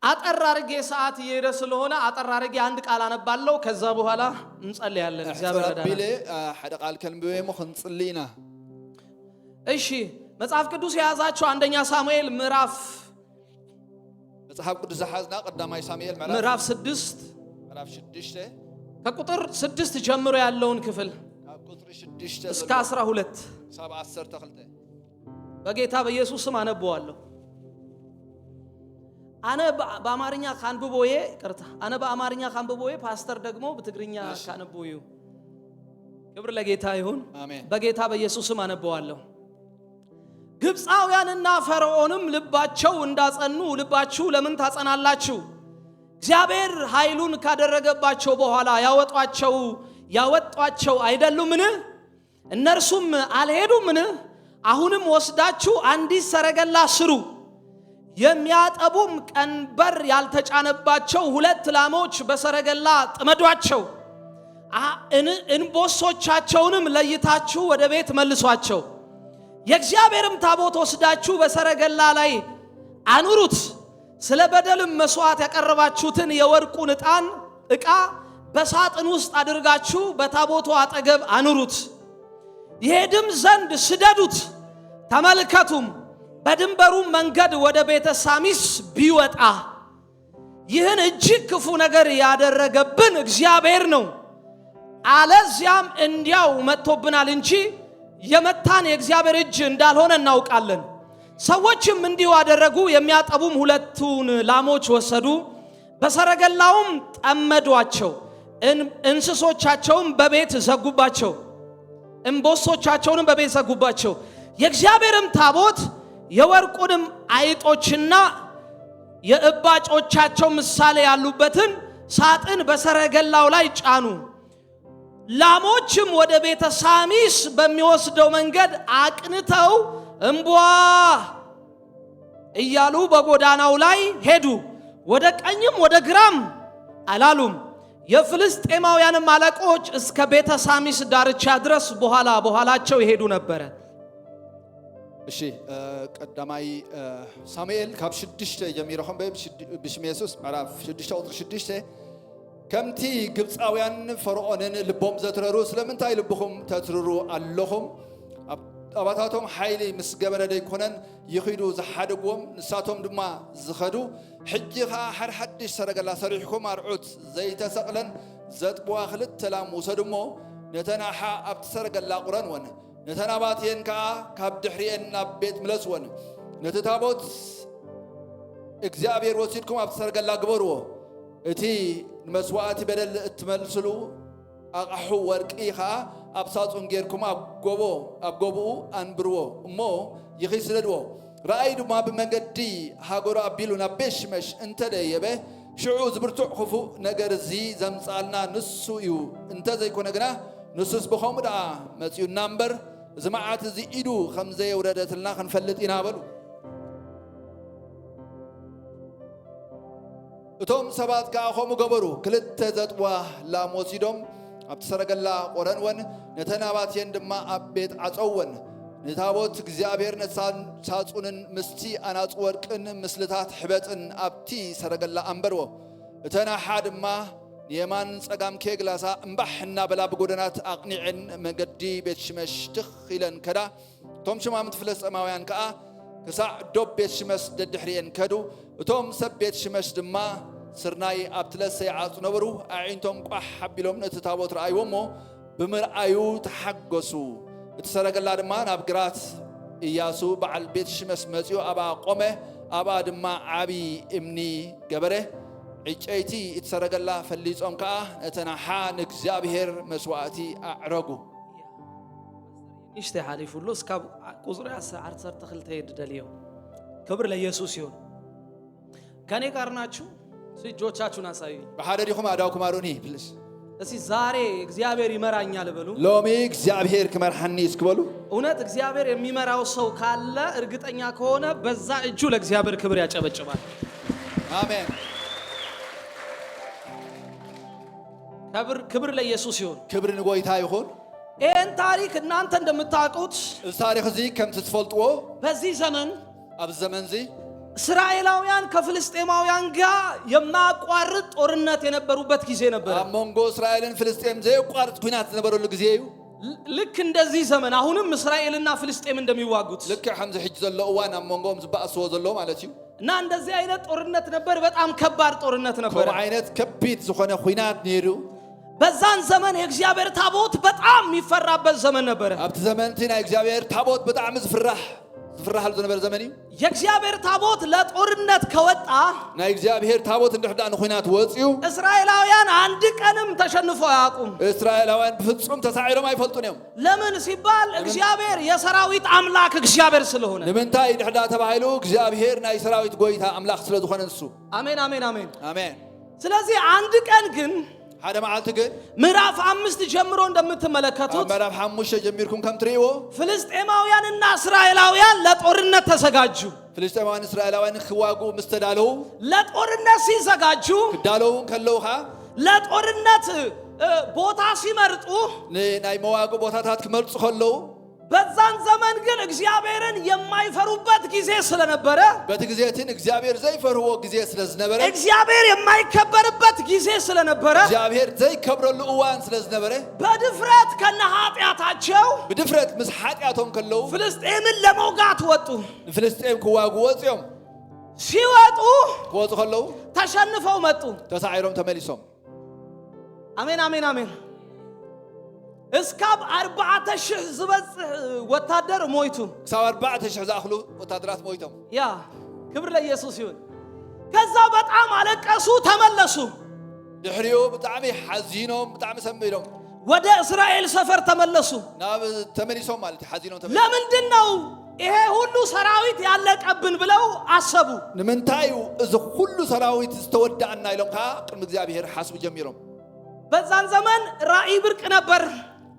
አጠር አርጌ ሰዓት እየሄደ ስለሆነ አጠር አርጌ አንድ ቃል አነባለሁ። ከዛ በኋላ እንጸልያለን። እግዚአብሔር ኣቢለ ረዳናል። ሓደ ቃል ከንብበ ሞ ክንፅሊ ኢና። እሺ መጽሐፍ ቅዱስ የያዛችሁ አንደኛ ሳሙኤል ምዕራፍ መጽሓፍ ቅዱስ ዝሓዝና ቀዳማይ ሳሙኤል ምዕራፍ ምዕራፍ 6 ምዕራፍ 6 ከቁጥር 6 ጀምሮ ያለውን ክፍል ካብ ቁፅሪ 6 እስከ 12 ክሳብ 12። በጌታ በኢየሱስ ስም አነበዋለሁ። ኣነ በአማርኛ ካንብቦዬ ይቅርታ፣ ኣነ በአማርኛ ካንብቦዬ ፓስተር ደግሞ በትግርኛ ካንብቦዩ። ክብር ለጌታ ይሁን። አሜን። በጌታ በኢየሱስ ስም አነበዋለሁ። ግብፃውያንና ፈርዖንም ልባቸው እንዳጸኑ ልባችሁ ለምን ታጸናላችሁ? እግዚአብሔር ኃይሉን ካደረገባቸው በኋላ ያወጧቸው አይደሉምን? እነርሱም አልሄዱምን? አሁንም ወስዳችሁ አንዲት ሰረገላ ስሩ። የሚያጠቡም ቀንበር ያልተጫነባቸው ሁለት ላሞች በሰረገላ ጥመዷቸው። እንቦሶቻቸውንም ለይታችሁ ወደ ቤት መልሷቸው። የእግዚአብሔርም ታቦት ወስዳችሁ በሰረገላ ላይ አኑሩት። ስለ በደልም መስዋዕት ያቀረባችሁትን የወርቁን ዕጣን ዕቃ በሳጥን ውስጥ አድርጋችሁ በታቦቱ አጠገብ አኑሩት። ይሄድም ዘንድ ስደዱት። ተመልከቱም በድንበሩም መንገድ ወደ ቤተ ሳሚስ ቢወጣ ይህን እጅግ ክፉ ነገር ያደረገብን እግዚአብሔር ነው። አለዚያም እንዲያው መጥቶብናል እንጂ የመታን የእግዚአብሔር እጅ እንዳልሆነ እናውቃለን። ሰዎችም እንዲሁ አደረጉ። የሚያጠቡም ሁለቱን ላሞች ወሰዱ፣ በሰረገላውም ጠመዷቸው። እንስሶቻቸውም በቤት ዘጉባቸው፣ እምቦሶቻቸውንም በቤት ዘጉባቸው። የእግዚአብሔርም ታቦት የወርቁንም አይጦችና የእባጮቻቸው ምሳሌ ያሉበትን ሳጥን በሰረገላው ላይ ጫኑ። ላሞችም ወደ ቤተ ሳሚስ በሚወስደው መንገድ አቅንተው እምቧ እያሉ በጎዳናው ላይ ሄዱ። ወደ ቀኝም ወደ ግራም አላሉም። የፍልስጤማውያንም አለቆች እስከ ቤተ ሳሚስ ዳርቻ ድረስ በኋላ በኋላቸው ይሄዱ ነበረ። እሺ ቀዳማይ ሳሙኤል ካብ 6 ጀሚረኹም ብሽም የሱስ ምዕራፍ 6 ቁጥሪ 6 ከምቲ ግብፃውያን ፈርዖንን ልቦም ዘትረሩ ስለምንታይ ልብኹም ተትርሩ ኣለኹም? ኣባታቶም ሓይሊ ምስ ገበረ ደይኮነን ይኺዱ ዝሓደግዎም ንሳቶም ድማ ዝኸዱ። ሕጂ ከዓ ሓደ ሓድሽ ሰረገላ ሰሪሕኩም ኣርዑት ዘይተሰቕለን ዘጥብዋ 2 ላም ውሰዱ እሞ ነተን ኣሓ ኣብቲ ሰረገላ ቁረንወን፣ ነተን ኣባትየን ከዓ ካብ ድሕሪአን ናብ ቤት ምለስወን። ነቲ ታቦት እግዚኣብሔር ወሲድኩም ኣብቲ ሰረገላ ግበርዎ። እቲ ንመስዋእቲ በደል እትመልስሉ ኣቕሑ ወርቂ ከዓ ኣብ ሳጹን ጌርኩም ኣብ ጎቦኡ ኣንብርዎ እሞ ይኺስደድዎ። ረኣይ ድማ ብመንገዲ ሃገሩ ኣቢሉ ናብ ቤት ሽመሽ እንተደየበ ሽዑ ዝብርቱዕ ክፉእ ነገር እዚ ዘምፃልና ንሱ እዩ፣ እንተዘይኮነ ግና ንሱስ ብኸምኡ ደኣ መፂኡና እምበር እዚ መዓት እዚ ኢዱ ከም ዘየውረደትልና ክንፈልጥ ኢና በሉ። እቶም ሰባት ከዓ ከምኡ ገበሩ። 2 ዘጥዋ ላም ወሲዶም ኣብቲ ሰረገላ ቆረንወን፣ ነተን ኣባትየን ድማ ኣብ ቤት ዓፀወን። ንታቦት እግዚኣብሔር ሳጹንን ምስቲ ኣናፁ ወርቅን ምስልታት ሕበጥን ኣብቲ ሰረገላ ኣንበርዎ። እተን ኣሓ ድማ ንየማን ፀጋም ኬግላሳ እምባሕ እናበላ ብጎደናት ኣቕኒዐን መገዲ ቤት ሽመሽ ትኽ ኢለን ከዳ። እቶም ሽማምንቲ ፍልስጥኤማውያን ከዓ ክሳዕ ዶብ ቤት ሽመሽ ደድሕሪአን ከዱ። እቶም ሰብ ቤት ሽመሽ ድማ ስርናይ ኣብቲ ለሰ ይዓፁ ነበሩ። ኣዒንቶም ቋሕ ኣቢሎም ነቲ ታቦት ረኣይዎ እሞ ብምርኣዩ ተሓገሱ። እቲ ሰረገላ ድማ ናብ ግራት ኢያሱ በዓል ቤት ሽመሽ መፂኡ ኣብኣ ቆመ። ኣብኣ ድማ ዓብዪ እምኒ ገበረ። ዕጨይቲ እቲ ሰረገላ ፈሊፆም ከዓ ነተን ኣሓ ንእግዚኣብሔር መስዋእቲ ኣዕረጉ። ንእሽተይ ሓሊፉሉ እስካብ ቁፅሪ 12 የድደልዮ። ክብር ለኢየሱስ ይሁን። ከኔ ጋር ናችሁ? እጆቻችሁን አሳዩኝ። ብሓደ ዲኹም? ኣዳውኩም ኣርኡኒ please። እስቲ ዛሬ እግዚአብሔር ይመራኛል በሉ። ሎሚ እግዚአብሔር ክመርሐኒ እስክበሉ። እውነት እግዚአብሔር የሚመራው ሰው ካለ እርግጠኛ ከሆነ በዛ እጁ ለእግዚአብሔር ክብር ያጨበጭባል። አሜን። ክብር ለኢየሱስ ይሁን። ክብሪ ንጎይታ ይኹን። ይህን ታሪክ እናንተ እንደምታውቁት እዚ ታሪክ እዚ ከምቲ ትፈልጥዎ በዚህ ዘመን ኣብዚ ዘመን እዚ እስራኤላውያን ከፍልስጤማውያን ጋር የማያቋርጥ ጦርነት የነበሩበት ጊዜ ነበር። ኣብ መንጎ እስራኤልን ፍልስጤም ዘየቋርጥ ኩናት ዝነበረሉ ግዜ እዩ። ልክ እንደዚህ ዘመን አሁንም እስራኤልና ፍልስጤም እንደሚዋጉት ልክዕ ከምዚ ሕጂ ዘሎ እዋን ኣብ መንጎኦም ዝበኣስዎ ዘሎ ማለት እዩ። እና እንደዚህ አይነት ጦርነት ነበር። በጣም ከባድ ጦርነት ነበር። ከምኡ ዓይነት ከቢድ ዝኾነ ኩናት ነይሩ። በዛን ዘመን የእግዚአብሔር ታቦት በጣም የሚፈራበት ዘመን ነበረ። ኣብቲ ዘመን እቲ ናይ እግዚኣብሔር ታቦት ብጣዕሚ ዝፍራሃሉ ዝነበረ ዘመን እዩ። የእግዚአብሔር ታቦት ለጦርነት ከወጣ ናይ እግዚኣብሔር ታቦት እንድሕር ዳኣ ንኩናት ወፂኡ እስራኤላውያን አንድ ቀንም ተሸንፎ አያውቁም። እስራኤላውያን ብፍጹም ተሳዒሮም ኣይፈልጡን እዮም። ለምን ሲባል እግዚአብሔር የሰራዊት አምላክ እግዚአብሔር ስለሆነ። ንምንታይ እንድሕር ዳኣ ተባሂሉ እግዚአብሔር ናይ ሰራዊት ጎይታ ኣምላኽ ስለ ዝኾነ ንሱ። አሜን አሜን አሜን። አሜን። ስለዚህ አንድ ቀን ግን ሓደ መዓልቲ ግን ምዕራፍ 5 ጀምሮ እንደምትመለከቱት ምዕራፍ 5 ጀሚርኩም ከም ትርእይዎ ፍልስጤማውያንና እስራኤላውያን ለጦርነት ተዘጋጁ። ፍልስጤማውያን እስራኤላውያን ክዋግኡ ምስ ተዳለዉ ለጦርነት ሲዘጋጁ ክዳለዉ ከለዉ ከዓ ለጦርነት ቦታ ሲመርጡ ናይ መዋግኡ ቦታታት ክመርፁ ከለዉ በዛን ዘመን ግን እግዚአብሔርን የማይፈሩበት ጊዜ ስለነበረ በቲ ግዜ እቲ እግዚአብሔር ዘይፈርህዎ ግዜ ስለ ዝነበረ እግዚአብሔር የማይከበርበት ጊዜ ስለነበረ እግዚአብሔር ዘይከብረሉ እዋን ስለ ዝነበረ በድፍረት ከነ ኃጢአታቸው ብድፍረት ምስ ኃጢአቶም ከለዉ ፍልስጤምን ለመውጋት ወጡ። ንፍልስጤም ክዋግኡ ወፂኦም። ሲወጡ ክወፁ ከለዉ ተሸንፈው መጡ። ተሳዒሮም ተመሊሶም። አሜን አሜን አሜን። እስካብ 4000 ዝበፅሕ ወታደር ሞይቱ። ክሳብ 4000 ዝኣኽሉ ወታደራት ሞይቶም። ያ ክብር ለኢየሱስ ይሁን። ከዛ በጣም አለቀሱ፣ ተመለሱ። ድሕሪኡ ብጣዕሚ ሓዚኖም ብጣዕሚ ሰሚዶም ወደ እስራኤል ሰፈር ተመለሱ። ናብ ተመሊሶም ማለት እዩ። ሓዚኖም ተመሊሶም። ለምንድን ነው ይሄ ሁሉ ሰራዊት ያለቀብን ብለው አሰቡ። ንምንታይ እዩ እዚ ኩሉ ሰራዊት ዝተወዳእና ኢሎም ከዓ ቅድሚ እግዚአብሔር ሓስቡ ጀሚሮም። በዛን ዘመን ራእይ ብርቅ ነበር።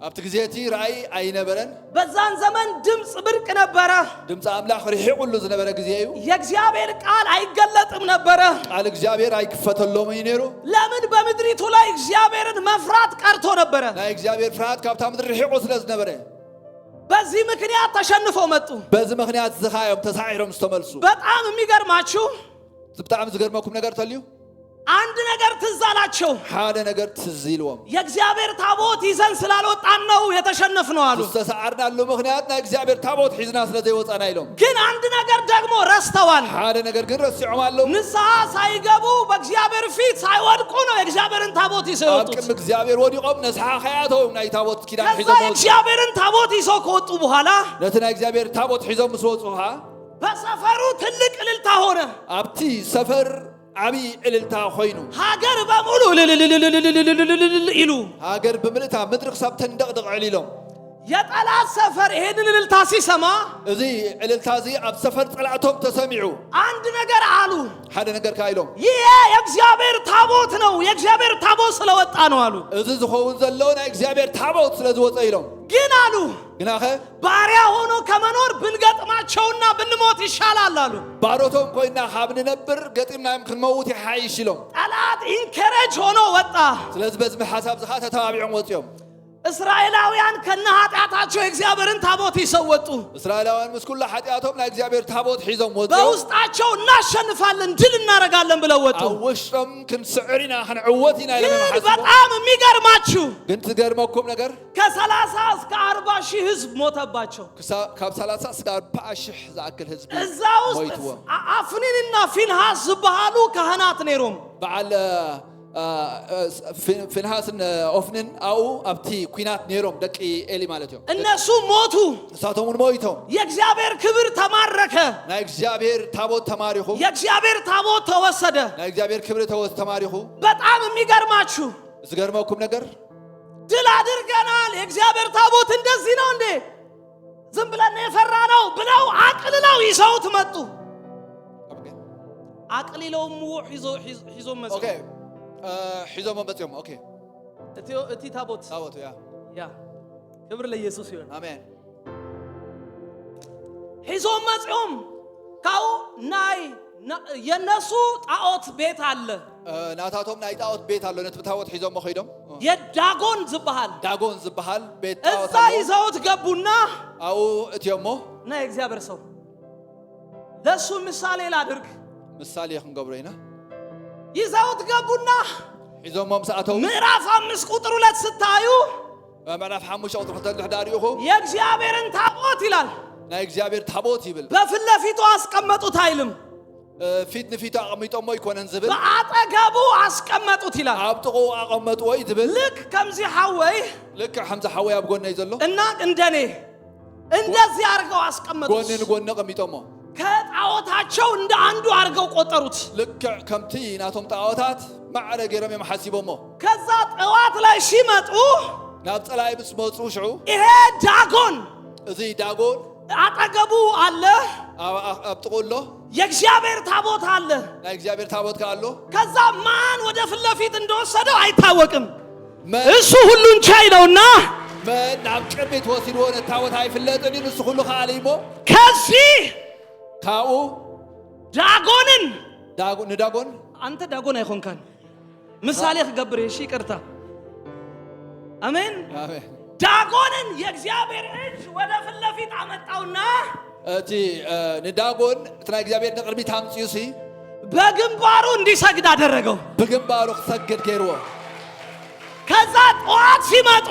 ኣብቲ ግዜ እቲ ራእይ ኣይነበረን። በዛን ዘመን ድምፅ ብርቅ ነበረ። ድምፂ ኣምላኽ ርሒቑሉ ዝነበረ ግዜ እዩ። የእግዚአብሔር ቃል አይገለጥም ነበረ። ቃል እግዚአብሔር ኣይክፈተሎም እዩ ነይሩ። ለምን? በምድሪቱ ላይ እግዚአብሔርን መፍራት ቀርቶ ነበረ። ናይ እግዚአብሔር ፍርሃት ካብታ ምድሪ ርሒቑ ስለ ዝነበረ። በዚህ ምክንያት ተሸንፈው መጡ። በዚ ምክንያት እዚ ከዓ እዮም ተሳዒሮም ዝተመልሱ። በጣም የሚገርማችሁ ብጣዕሚ ዝገርመኩም ነገር ተልዩ አንድ ነገር ትዝ አላቸው። ሓደ ነገር ትዝ ኢልዎም። የእግዚአብሔር ታቦት ይዘን ስላልወጣን ነው የተሸነፍነው አሉ። ዝተሰዓርናሉ ምክንያት ናይ እግዚኣብሔር ታቦት ሒዝና ስለ ዘይወፃና ኢሎም። ግን አንድ ነገር ደግሞ ረስተዋል። ሓደ ነገር ግን ረሲዖም ኣለዉ። ንስሐ ሳይገቡ በእግዚአብሔር ፊት ሳይወድቁ ነው የእግዚአብሔርን ታቦት ይዘው ኣብ የወጡት። ቅድሚ እግዚኣብሔር ወዲቖም ነስሓ ከይኣተው ናይ ታቦት ኪዳን ከዛ ሒዞም ወፁ። የእግዚአብሔርን ታቦት ይዘው ከወጡ በኋላ ነቲ ናይ እግዚኣብሔር ታቦት ሒዞም ምስ ወፁ ከዓ በሰፈሩ ትልቅ እልልታ ሆነ። ኣብቲ ሰፈር ዓብይ ዕልልታ ኮይኑ። ሀገር በሙሉ እልልልልልልልልልል ይሉ። ሃገር ብምልእታ ምድሪ ክሳብ ተንደቕድቕ ዕል ኢሎም። የጠላት ሰፈር ይሄንን እልልታ ሲሰማ እዚ ዕልልታ እዚ ኣብ ሰፈር ፀላእቶም ተሰሚዑ አንድ ነገር አሉ። ሓደ ነገር ከዓ ኢሎም። ይሄ የእግዚአብሔር ታቦት ነው፣ የእግዚአብሔር ታቦት ስለወጣ ነው አሉ። እዚ ዝኸውን ዘሎ ናይ እግዚኣብሔር ታቦት ስለ ዝወፀ ኢሎም። ግን አሉ ግናኸ ባሪያ ሆኖ ከመኖር ብንገጥማቸውና ብንሞት ይሻላል አሉ። ባሮቶም ኮይና ካብ ንነብር ገጢምናዮም ክንመውት ይሓይሽ ኢሎም። ጠላት encourage ሆኖ ወጣ። ስለዚ በዚ ሓሳብ እዚ ከዓ ተተባቢዖም ወፂኦም። እስራኤላውያን ከነ ኃጢአታቸው የእግዚአብሔርን ታቦት ይዘው ወጡ። እስራኤላውያን ምስ ኩሉ ሓጢኣቶም ናይ እግዚኣብሔር ታቦት ሒዞም ወፂኦም። በውስጣቸው እናሸንፋለን፣ ድል እናደርጋለን ብለው ወጡ። ኣብ ውሽጦም ክንስዕር ኢና ክንዕወት ኢና ኢሎም ግን እዮም ሓሲቦም። በጣም የሚገርማችሁ ግን ትገርመኩም ነገር ከ30 እስከ 40 ሺህ ህዝብ ሞተባቸው። ካብ 30 እስካብ 40 ሽሕ ዝኣክል ህዝቢ እዛ ውስጥ ሞይትዎም። አፍኒንና ፊንሃስ ዝበሃሉ ካህናት ነይሮም። በዓል ፊንሃስን ኦፍንን ኣብኡ ኣብቲ ኩናት ነይሮም፣ ደቂ ኤሊ ማለት እዮም። እነሱ ሞቱ። ንሳቶም እውን ሞይቶም። የእግዚአብሔር ክብር ተማረከ። ናይ እግዚኣብሔር ታቦት ተማሪኹ። የእግዚአብሔር ታቦት ተወሰደ። ናይ እግዚኣብሔር ክብሪ ተማሪኹ። በጣም የሚገርማችሁ ዝገርመኩም ነገር ድል አድርገናል፣ የእግዚአብሔር ታቦት እንደዚህ ነው እንዴ፣ ዝም ብለን የፈራ ነው ብለው አቅልለው ይዘውት መጡ። አቅሊለውም ሒዞም መፁ። Okay፣ ሒዞሞ መፅኦም፣ okay። እቲ ታቦት። ታቦት፣ yeah. Yeah፣ ክብር ለኢየሱስ ይሁን። ኣሜን። ሒዞም መፂኦም ካብኡ ናይ የነሱ ጣዖት ቤት አለ። ናታቶም ናይ ጣዖት ቤት ኣሎ። ነቲ ታቦት ሒዞሞ ከይዶም። የዳጎን ዝበሃል። ዳጎን ዝበሃል ቤት ጣዖት እዛ ኣሎ። ይዘውት ገቡና ኣብኡ እትዮሞ እና የእግዚአብሔር ሰው ለእሱ ምሳሌ ላድርግ። ምሳሌ ክንገብሮ ኢና። ይዘውት ገቡና ሒዞሞ ምስ ኣተው ምዕራፍ 5 ቁጥር 2 ስታዩ ምዕራፍ 5 ቁጥሪ 2 ድሕር ሪኢኹም የእግዚአብሔርን ታቦት ይላል። ናይ እግዚኣብሔር ታቦት ይብል። በፊት ለፊቱ አስቀመጡት አይልም፣ ፊት ንፊቱ ኣቐሚጦሞ ይኮነን ዝብል። በአጠገቡ አስቀመጡት ይላል። ኣብ ጥቑ ኣቐመጥዎ እዩ ዝብል። ልክ ከምዚ ሓወይ ልክዕ ከምዚ ሓወይ ኣብ ጎነይ ዘሎ እና እንደኔ እንደዚህ አድርገው አስቀመጡት። ጎኒ ንጎኒ ኣቐሚጦሞ። ከጣዖታቸው እንደ አንዱ አድርገው ቆጠሩት። ልክዕ ከምቲ ናቶም ጣዖታት ማዕረ ገይሮም እዮም ሓሲቦሞ። ከዛ ጠዋት ላይ ሲመጡ ናብ ፀላኢ ምስ መፁ ሽዑ ይሄ ዳጎን እዚ ዳጎን አጠገቡ አለ፣ ኣብ ጥቑ ኣሎ፣ የእግዚአብሔር ታቦት አለ። ናይ እግዚኣብሔር ታቦት ከዓ ኣሎ። ከዛ ማን ወደ ፊት ለፊት እንደወሰደው አይታወቅም። መን እሱ ሁሉን ቻይ ነውና መን ናብ ቅድሚት ወሲድዎ ነቲ ታቦት ኣይፍለጥን እዩ፣ ንሱ ኩሉ ከኣለ እሞ። ከዚህ ካብኡ ዳጎንን ንዳጎን አንተ ዳጎን አይሆንካን ምሳሌ ክገብር፣ እሺ ይቅርታ። አሜን። ኣሜን። ዳጎንን የእግዚአብሔር እጅ ወደ ፊት ለፊት አመጣውና እቲ ንዳጎን እቲ ናይ እግዚኣብሔር ንቅድሚት ኣምፅኡ ሲ በግንባሩ እንዲሰግድ አደረገው። ብግንባሩ ክሰግድ ገይርዎ። ከዛ ጠዋት ሲመጡ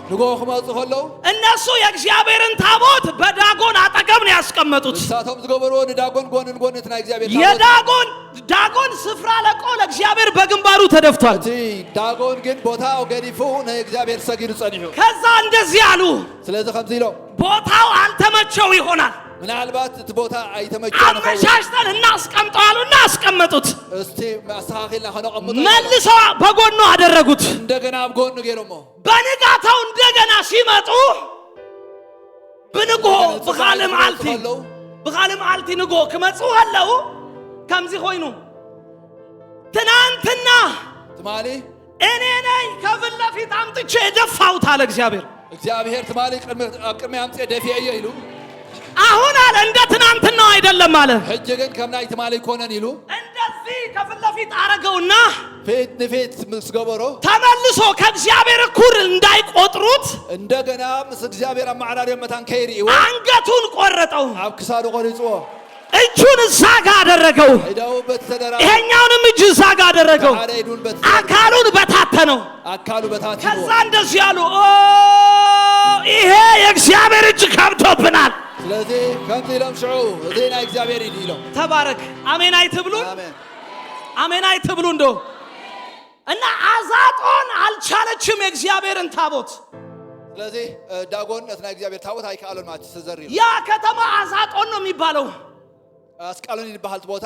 ንግሆ ክመፁ ከለዉ እነሱ የእግዚአብሔርን ታቦት በዳጎን አጠገብ ነው ያስቀመጡት። ንሳቶም ዝገበርዎ ንዳጎን ጎን ንጎን እቲ ናይ እግዚኣብሔር ታቦት የዳጎን ዳጎን ስፍራ ለቆ ለእግዚአብሔር በግንባሩ ተደፍቷል። እቲ ዳጎን ግን ቦታው ገዲፉ ንእግዚኣብሔር ሰጊዱ ፀኒሑ። ከዛ እንደዚህ አሉ፣ ስለዚ ከምዚ ኢሎም፣ ቦታው አልተመቸው ይሆናል፣ ምናልባት እቲ ቦታ ኣይተመቸን ይኸውን፣ አመቻችተን እናስቀምጠው አሉና አስቀመጡት። እስቲ ኣስተኻኺልና ከነቐምጦ። መልሰው በጎኑ አደረጉት። እንደገና ኣብ ጎኑ ገይሮሞ። በንጋታው እንደገና ሲመጡ ብንግሆ ብኻልእ መዓልቲ ከለዉ ብኻልእ መዓልቲ ንግሆ ክመፁ ከለዉ ከምዚ ኮይኑ ትናንትና ትማሊ እኔ ነኝ ከፊት ለፊት አምጥቼ የደፋሁት አለ እግዚአብሔር። እግዚኣብሔር ትማሊ ኣብ ቅድሚ ኣምፅአ ደፊአ እየ ኢሉ። አሁን አለ እንደ ትናንትናው አይደለም አለ። ሕጂ ግን ከም ናይ ትማሊ ኣይኮነን ኢሉ። እንደዚህ እንደዚህ ከፊት ለፊት አረገውና ፊት ንፊት ምስ ገበሮ ተመልሶ ከእግዚአብሔር እኩል እንዳይቆጥሩት እንደገና ምስ እግዚአብሔር ኣመዓራርዮም መታን ከይርእይዎ አንገቱን ቆረጠው። ኣብ ክሳዱ ቆሪፅዎ። እጁን እዛ ጋ አደረገው። ኢዳው በቲ ተደራ ይሄኛውንም እጅ እዛ ጋ አደረገው። ሓደ ኢዱን በቲ አካሉን በታተነው። ኣካሉ በታትንዎ። ከዛ እንደዚህ ያሉ፣ ኦ ይሄ የእግዚአብሔር እጅ ከብዶብናል። ስለዚ ከምዚ ኢሎም ሽዑ እዚ ናይ እግዚኣብሔር ኢድ ኢሎም። ተባረክ። አሜን አይትብሉን? ኣሜን። አሜን አይትብሉ? እንዶ እና አዛጦን አልቻለችም የእግዚአብሔርን ታቦት። ስለዚ ዳጎን ነቲ ናይ እግዚኣብሔር ታቦት ኣይከኣሎን ማለት እዩ ተዘሪሩ። ያ ከተማ አዛጦን ነው የሚባለው። ኣስቃሎን ይበሃል እቲ ቦታ።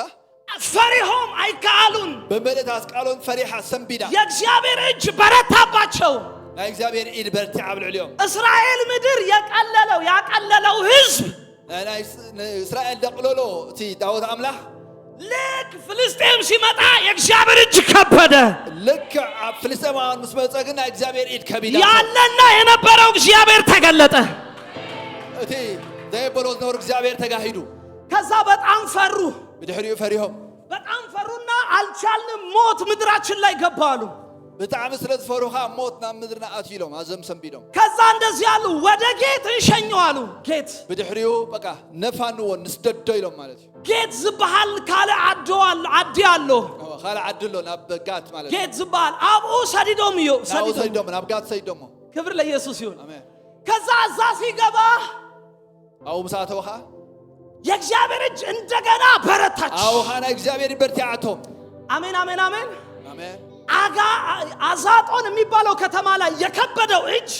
ፈሪሆም አይከአሉን። ብመልእቲ ኣስቃሎን ፈሪሓ ሰንቢዳ። የእግዚአብሔር እጅ በረታባቸው። ናይ እግዚኣብሔር ኢድ በርቲዓ ኣብ ልዕሊኦም። እስራኤል ምድር የቀለለው ያቀለለው ህዝብ ናይ እስራኤል ደቅለሎ እቲ ታቦት ኣምላኽ ልክ ፍልስጤም ሲመጣ የእግዚአብሔር እጅ ከበደ። ልክዕ ኣብ ፍልስጤማውያን ምስ መፀ ግን ናይ እግዚኣብሔር ኢድ ከቢዳ። ያለና የነበረው እግዚአብሔር ተገለጠ። እቲ ዘየበሎ ዝነበሩ እግዚኣብሔር ተጋሂዱ። ከዛ በጣም ፈሩ። ብድሕሪኡ ፈሪሆም። በጣም ፈሩና አልቻልንም፣ ሞት ምድራችን ላይ ገባ አሉ። ብጣዕሚ ስለ ዝፈሩኻ ሞት ናብ ምድርና ኣትዩ ኢሎም ኣዞም ሰንቢዶም። ከዛ እንደዚህ አሉ፣ ወደ ጌት እንሸኘው አሉ። ጌት። ብድሕሪኡ በቃ ነፋንዎ ንስደዶ ኢሎም ማለት እዩ። ጌት ዝበሃል ካልእ ዓዲ ኣሎ፣ ዓዲ ኣሎ። ካልእ ዓዲ ኣሎ ናብ ጋት ማለት እዩ። ጌት ዝበሃል ኣብኡ ሰዲዶም እዩ ናብኡ ሰዲዶም። ሰዲዶሞ፣ ናብ ጋት ሰዲዶሞ። ክብር ለኢየሱስ ይሁን። ኣሜን። ከዛ እዛ ሲገባ ኣብኡ ምስ ኣተወ ኸ የእግዚአብሔር እጅ እንደገና በረታች። ኣብኡ ኸ ናይ እግዚኣብሔር በርቲዓቶም። አሜን አሜን አሜን። ኣሜን። አጋ አዛጦን የሚባለው ከተማ ላይ የከበደው እጅ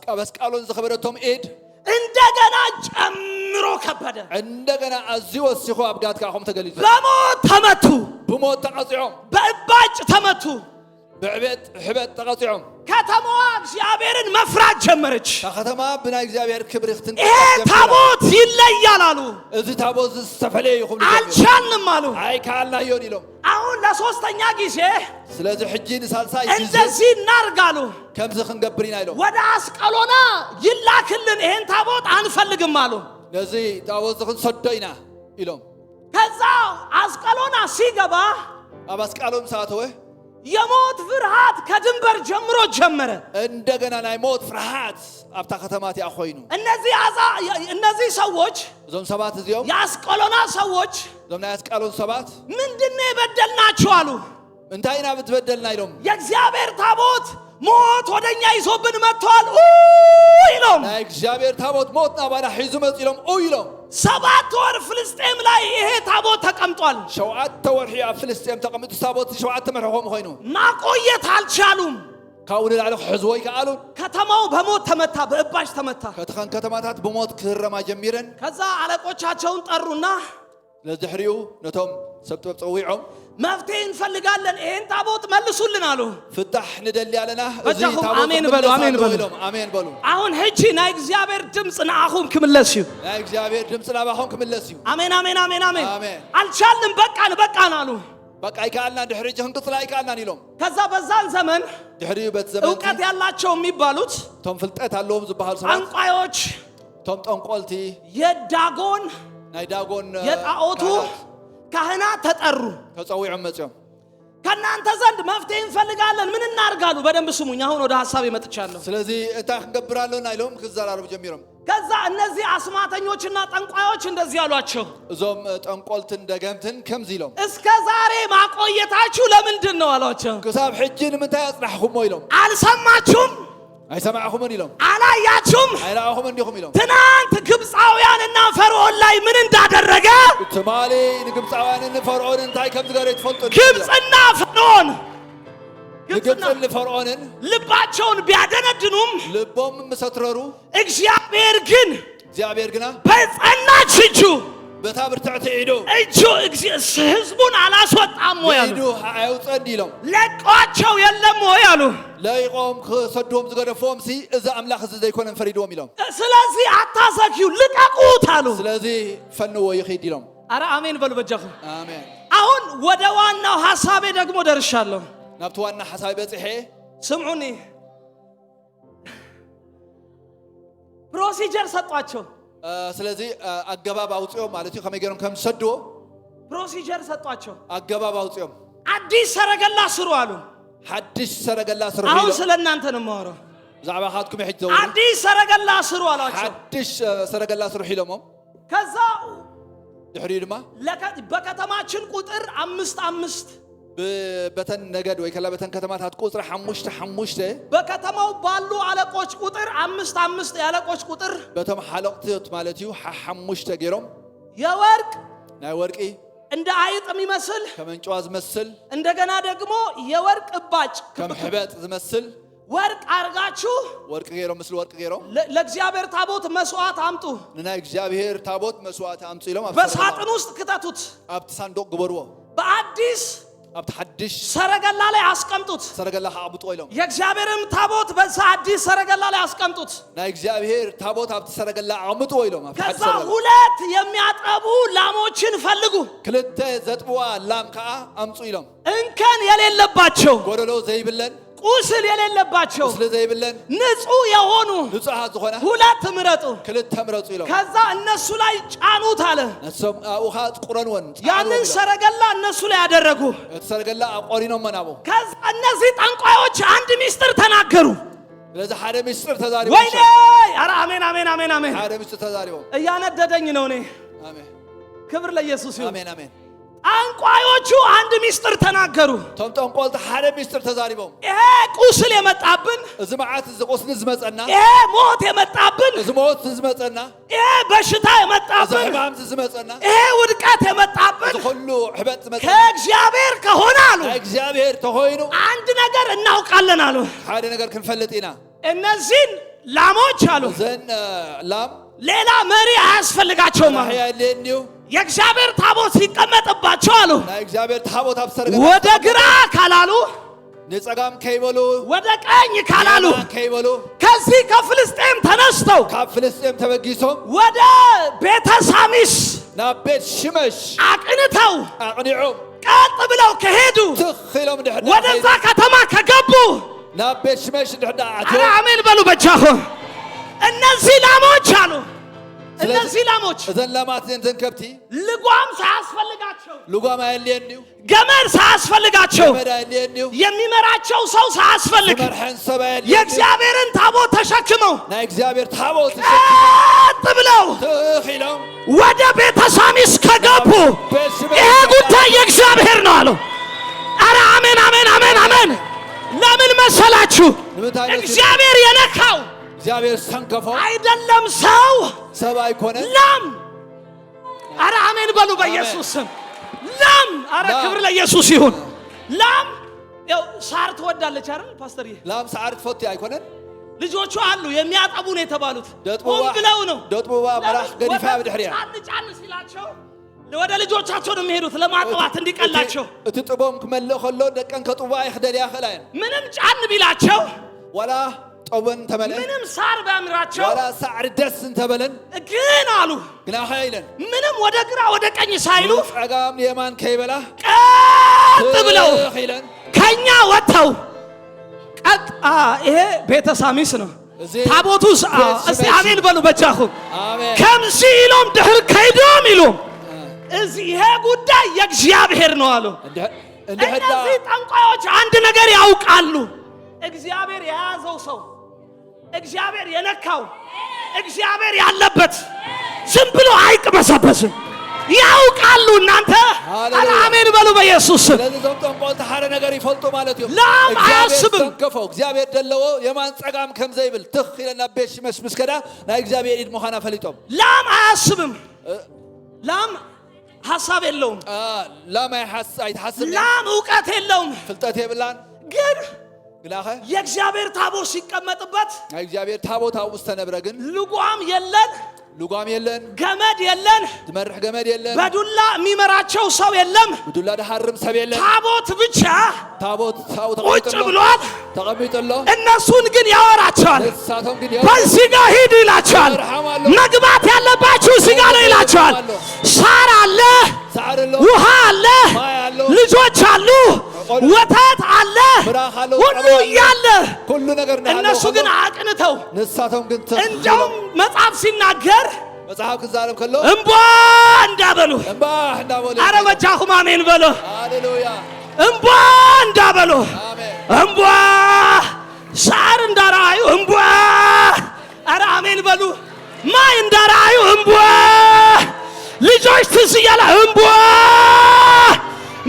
ኣብ ኣስቃሎን ዝኸበደቶም ኢድ እንደገና ጨምሮ ከበደ። እንደገና ኣዝዩ ወሲኹ ኣብ ጋት ከዓ ከምኡ ተገሊጹ። በሞት ተመቱ፣ ብሞት ተቐፂዖም። በእባጭ ተመቱ። ብዕቤት ሕበት ተቐፂዖም። ከተማዋ እግዚአብሔርን መፍራት ጀመረች። እታ ከተማ ብናይ እግዚኣብሔር ክብሪ ይሄ ክትንቀሳቀስ ጀሚራ። ታቦት ይለያል አሉ። እዚ ታቦት እዚ ዝተፈለየ እዩ ክብሉ ጀሚሮም። አልቻልንም አሉ። ኣይከኣልናዮን ኢሎም። አሁን ለሶስተኛ ጊዜ ስለዚ ሕጂ ንሳልሳይ ግዜ እንደዚህ እናርግ አሉ። ከምዚ ክንገብር ኢና ኢሎም። ወደ አስቀሎና ይላክልን፣ ይሄን ታቦት አንፈልግም አሉ። ነዚ ታቦት እዚ ክንሰዶ ኢና ኢሎም። ከዛ አስቀሎና ሲገባ ኣብ ኣስቃሎን ምስ ኣተወ የሞት ፍርሃት ከድንበር ጀምሮ ጀመረ። እንደገና ናይ ሞት ፍርሃት ኣብታ ከተማ እቲኣ ኮይኑ። እነዚህ ሰዎች እዞም ሰባት እዚኦም የአስቀሎና ሰዎች እዞም ናይ ኣስቃሎን ሰባት ምንድነው የበደልናችሁ አሉ። እንታይ ኢና ብትበደልና ኢሎም። የእግዚአብሔር ታቦት ሞት ወደኛ ይዞብን መጥቷል ኡ ኢሎም። ናይ እግዚኣብሔር ታቦት ሞት ናባና ሒዙ መፅ ኢሎም ኡ ኢሎም። 7 ወር ፍልስጤም ላይ ይሄ ታቦት ተቀምጧል። 7 ወርሒ ኣብ ፍልስጤም ተቐሚጡ ታቦት 7 መርሒ ከምኡ ኮይኑ። ማቆየት አልቻሉም። ካብኡ ንላዕሊ ክሕዝዎ ይከኣሉን። ከተማው በሞት ተመታ፣ በእባጭ ተመታ። ከተኸን ከተማታት ብሞት ክህረማ ጀሚረን። ከዛ አለቆቻቸውን ጠሩና ስለዚ ድሕሪኡ ነቶም ሰብ ጥበብ ፀዊዖም መፍትሄ እንፈልጋለን፣ ይሄን ታቦት መልሱልን አሉ። ፍታሕ ንደሊ ኣለና እዚ በጃኹም ታቦት ኣሜን በሉ፣ ክምለስ ኣሜን ኣለዎ በሉ። ኢሎም። ኣሜን በሉ። አሁን ሕጂ ናይ እግዚአብሔር ድምፅ ንኣኹም ክምለስ እዩ። ናይ እግዚኣብሔር ድምፂ ናባኹም ክምለስ እዩ። አሜን አሜን አሜን አሜን። አሜን። አልቻልንም፣ በቃን በቃን አሉ። በቃ ኣይከኣልና ድሕሪ ሕጂ ክንቅፅል ኣይከኣልናን ኢሎም። ከዛ በዛን ዘመን ድሕሪኡ በቲ ዘመን እውቀት ያላቸው የሚባሉት እቶም ፍልጠት ኣለዎም ዝበሃሉ ሰባት ጠንቋዮች፣ እቶም ጠንቆልቲ የዳጎን ናይ ዳጎን የጣዖቱ ካህናት ካህናት ተጠሩ። ተፀዊዖም መፅኦም። ከእናንተ ዘንድ መፍትሄ እንፈልጋለን፣ ምን እናርጋሉ? በደንብ ስሙኝ። አሁን ወደ ሀሳብ መጥቻለሁ። ስለዚ እንታይ ክንገብር ኣለና ኢሎም ክዘራረቡ ጀሚሮም። ከዛ እነዚህ አስማተኞችና ጠንቋዮች እንደዚህ አሏቸው፣ እዞም ጠንቆልትን ደገምትን ከምዚ ኢሎም። እስከ ዛሬ ማቆየታችሁ ለምንድን ነው አሏቸው። ክሳብ ሕጂ ንምንታይ ኣፅናሕኹሞ ኢሎም። አልሰማችሁም? ኣይሰማዕኹምን ኢሎም። አላያችሁም? ኣይረኣኹምን እንዲኹም ኢሎም። ትናንት ግብፃውያንና ፈርዖን ላይ ምን እንዳደረገ? ትማሊ ንግብፃውያንን ንፈርዖንን እንታይ ከም ዝገበረ ትፈልጡ? ግብፅና ፈርዖን ግብፅና ንግብፅን ንፈርዖንን ልባቸውን ቢያደነድኑም ልቦም ምሰትረሩ እግዚአብሔር ግን እግዚኣብሔር ግና በጸናች እጁ በታ ብርትዕቲ ኢዱ እጁ ህዝቡን አላስወጣም ወይ አሉ። ኢዱ ኣየውፀን ኢሎም። ለቋቸው የለም ወይ አሉ። ለይቆም ክሰድዎም ዝገደፍዎም ሲ እዚ ኣምላኽ እዚ ዘይኮነን ፈሪድዎም ኢሎም። ስለዚህ አታዘግዩ፣ ልቀቁት አሉ። ስለዚ ፈንዎ ይኺድ ኢሎም። አረ አሜን በሉ በጃኹ። ኣሜን። አሁን ወደ ዋናው ሐሳቤ ደግሞ ደርሻለሁ። ናብቲ ዋና ሓሳቢ በፂሐ። ስምዑኒ፣ procedure ሰጧቸው። ስለዚ ኣገባብ ኣውፅኦም ማለት እዩ ከመይ ገይሮም ከም ዝሰድዎ። Procedure ሰጧቸው። ኣገባብ ኣውፅኦም። አዲስ ሰረገላ ስሩ አሉ። ሓድሽ ሰረገላ ስርሑ አሁን ኢሎም። ስለ እናንተ ነው የማወራው። ብዛዕባ ካትኩም ሕጂ ዘውሩ። አዲስ ሰረገላ ስሩ አሏቸው። ሓድሽ ሰረገላ ስርሑ ኢሎሞም። ከዛ ድሕሪኡ ድማ በከተማችን ቁጥር አምስት አምስት፣ በተን ነገድ ወይ ከላ በተን ከተማታት ቁፅሪ ሓሙሽተ ሓሙሽተ፣ በከተማው ባሉ አለቆች ቁጥር አምስት አምስት፣ የአለቆች ቁጥር በቶም ሓለቕቲ ማለት እዩ ሓሙሽተ ገይሮም የወርቅ ናይ ወርቂ እንደ አይጥ የሚመስል፣ ከም እንጭዋ ዝመስል፣ እንደገና ደግሞ የወርቅ እባጭ፣ ከም ሕበጥ ዝመስል ወርቅ አርጋችሁ ወርቂ ገይሮም፣ ምስሊ ወርቂ ገይሮም ለእግዚአብሔር ታቦት መስዋዕት አምጡ። ንናይ እግዚኣብሔር ታቦት መስዋዕቲ ኣምፁ ኢሎም ኣብ በሳጥን ውስጥ ክተቱት። ኣብቲ ሳንዱቅ ግበርዎ። በአዲስ ኣብቲ ሓድሽ ሰረገላ ላይ አስቀምጡት። ሰረገላ ከዓ ኣቕምጥዎ ኢሎም። የእግዚአብሔርም ታቦት በዛ አዲስ ሰረገላ ላይ አስቀምጡት። ናይ እግዚኣብሔር ታቦት ኣብቲ ሰረገላ ኣቕምጥዎ ኢሎም ኣብቲ ሓድሽ ከዛ ሰረገላ። ሁለት የሚያጠቡ ላሞችን ፈልጉ፣ ክልተ ዘጥብዋ ላም ከዓ ኣምፁ ኢሎም። እንከን የሌለባቸው፣ ጎደሎ ዘይብለን፣ ቁስል የሌለባቸው፣ ቁስሊ ዘይብለን፣ ንጹህ የሆኑ ንጹሓት ዝኾና ሁለት ምረጡ። ክልተ ምረፁ ኢሎም። ከዛ እነሱ ላይ ጫኑት አለ። ንሶም ኣብኡ ከዓ ቁረንወን። ያንን ሰረገላ እነሱ ላይ ያደረጉ። እቲ ሰረገላ ኣቆሪኖሞ ናብኡ። ከዛ እነዚህ ጠንቋዮች አንድ ሚስጥር ተናገሩ። ስለዚ ሓደ ምስጢር ተዛሪቦም። ወይኔ! ኧረ አሜን አሜን አሜን አሜን! ሓደ ምስጢር ተዛሪቦም። እያነደደኝ ነው እኔ። ኣሜን። ክብር ለኢየሱስ ይሁን። ኣሜን ኣሜን። ጠንቋዮቹ አንድ ሚስጥር ተናገሩ። እቶም ጠንቆልቲ ሓደ ምስጢር ተዛሪቦም። ይሄ ቁስል የመጣብን፣ እዚ መዓት እዚ ቁስሊ ዝመፀና፣ ይሄ ሞት የመጣብን፣ እዚ ሞት ዝመፀና፣ ይሄ በሽታ እዚ የመጣብን፣ ሕማም ዝመፀና፣ ይሄ ውድቀት የመጣብን እዚ ኩሉ ሕበጥ ዝመፀና ከእግዚአብሔር ከሆነ አሉ ናይ እግዚኣብሔር ተኮይኑ አንድ ነገር እናውቃለን አሉ። ሓደ ነገር ክንፈልጥ ኢና። እነዚህን ላሞች አሉ እዘን ላም ሌላ መሪ አያስፈልጋቸውም አሉ። መራሒ ኣየድልየን እዩ። የእግዚአብሔር ታቦት ሲቀመጥባቸው አሉ ናይ እግዚኣብሔር ታቦት ኣብ ሰረገላ ወደ ግራ ካላሉ፣ ንፀጋም ከይበሉ፣ ወደ ቀኝ ካላሉ፣ የማን ከይበሉ፣ ከዚህ ከፍልስጤም ተነስተው ካብ ፍልስጤም ተበጊሶም ወደ ቤተ ሳሚስ ናብ ቤት ሽመሽ አቅንተው ኣቕኒዖም ቀጥ ብለው ከሄዱ፣ ትኽ ኢሎም ድሕር ወደዛ ከተማ ከገቡ፣ ናብ ቤት ሽመሽ ድሕር ኧረ ኣትዮም፣ አሜን በሉ በጃኹ። እነዚህ ላሞች አሉ እነዚህ ላሞች እዘን ላማት እዘን እዘን ከብቲ ልጓም ሳያስፈልጋቸው፣ ልጓም ኣየድልየን እዩ፣ ገመድ ሳያስፈልጋቸው፣ ገመድ ኣየድልየን እዩ፣ የሚመራቸው ሰው ሳያስፈልግ ዝመርሐን ሰብ ኣየድልየን እዩ፣ የእግዚአብሔርን ታቦት ተሸክመው ናይ እግዚኣብሔር ታቦት ቀጥ ብለው ትኽ ኢሎም ወደ ቤተ ሳሚስ ከገቡ ቤት ሽመሽ ይሄ ጉዳይ የእግዚአብሔር ነው አሉ። አረ አሜን አሜን አሜን አሜን። ለምን መሰላችሁ? ንምንታይ መሲሉ? እግዚአብሔር የነካው እግዚኣብሔር ዝሰንከፎ አይደለም ሰው፣ ሰብ ኣይኮነን። ላም። አረ አሜን በሉ በኢየሱስ ስም። ላም። አረ ላም። ክብር ለኢየሱስ ይሁን። ላም ያው ሳር ትወዳለች አይደል ፓስተርዬ? ላም ሳዕሪ ትፈቱ ኣይኮነን? ልጆቹ አሉ የሚያጠቡ ነው የተባሉት። ደጥቡዋ ሆን ብለው ነው። ደጥቡዋ መራኽ ገዲፋ ወተት ብድሕሪያ ጫን ጫን ሲላቸው ወደ ልጆቻቸው ነው የሚሄዱት ለማጥባት እንዲቀላቸው። እቲ ጥቦም ክመልእ ከሎ ደቀን ከጥቡዋ ይክደልያ ይኽእላ እየን። ምንም ጫን ቢላቸው፣ ዋላ ጠበን እንተመልአ፣ ምንም ሳር ቢያምራቸው ዋላ ሳዕሪ ደስ እንተበለን፣ ግን አሉ ግና ኸ ኢለን ምንም ወደ ግራ ወደ ቀኝ ሳይሉ ፀጋም ንየማን ከይበላ ቀጥ ብለው ትኽ ኢለን ከኛ ወጥተው ቀጥ ይሄ ቤተ ሳሚስ ነው። እዚ ታቦቱ ቤት እስቲ ሽመሽ። አሜን በሉ በጃኹ። ኣሜን። ከምዚ ኢሎም ድሕር ከይዶም ኢሎም እዚ ይሄ ጉዳይ የእግዚአብሔር ነው አሉ። እንድሕር እነዚህ ጠንቋዮች አንድ ነገር ያውቃሉ። እግዚአብሔር የያዘው ሰው፣ እግዚአብሔር የነካው፣ እግዚአብሔር ያለበት ዝም ብሎ አይቅበሰበስም። ያውቃሉ እናንተ። ሃሌሉያ። ኧረ አሜን በሉ በኢየሱስ ስም። ስለዚ እዞም ጠንቆልቲ ሓደ ነገር ይፈልጡ ማለት እዮም። ላም እግዚኣብሔር ኣያስብም። ዝተንከፎ፣ እግዚኣብሔር ደለዎ የማን ፀጋም ከም ዘይብል ትኽ ኢለን ናብ ቤት ሽመሽ ምስ ከዳ ናይ እግዚኣብሔር ኢድ ምዃና ፈሊጦም። ላም አያስብም። ላም ሀሳብ የለውም። ላም ኣይትሓስብ፣ ላም እውቀት የለውም። ፍልጠት የብላን። ግን ግናኸ የእግዚአብሔር ታቦት ሲቀመጥበት ናይ እግዚኣብሔር ታቦት ኣብኡ ዝተነብረ ግን ልጓም የለን፣ ልጓም የለን፣ ገመድ የለን፣ ዝመርሕ ገመድ የለን፣ በዱላ የሚመራቸው ሰው የለም። ብዱላ ድሃርም ሰብ የለን። ታቦት ብቻ ታቦት ኣብኡ ቁጭ ተቐሚጡ ኣሎ። ብሏል። ተቐሚጡ ኣሎ። እነሱን ግን ያወራቸዋል። ንሳቶም ግን በዚህ ጋር ሂዱ ይላቸዋል። መግባት ያለባችሁ እዚህ ጋር ነው ይላቸዋል። ሳር አለ፣ ሳዕሪ ኣሎ፣ ውሃ አለ፣ ማይ ኣሎ፣ ልጆች አሉ፣ ወተት አለ፣ ምራኽ ኣሎ፣ ሁሉ ፀባ ኣሎ። እያለ ኩሉ ነገር እናሃለወ እነሱ ከሎ ግን አቅንተው ንሳቶም ግን ትኽ እንደውም መጽሐፍ ሲናገር ኢሎም መጽሓፍ ክዛረብ ከሎ እምቧ እንዳበሉ እምባ እንዳበሉ አረ በጃኹም አሜን በሉ። ሃሌሉያ እምቧ እንዳበሉ አሜን እምቧ ሳር እንዳራዩ እምቧ አረ አሜን በሉ። ማይ እንዳራዩ እምቧ ልጆች ትዝ እያለ እምቧ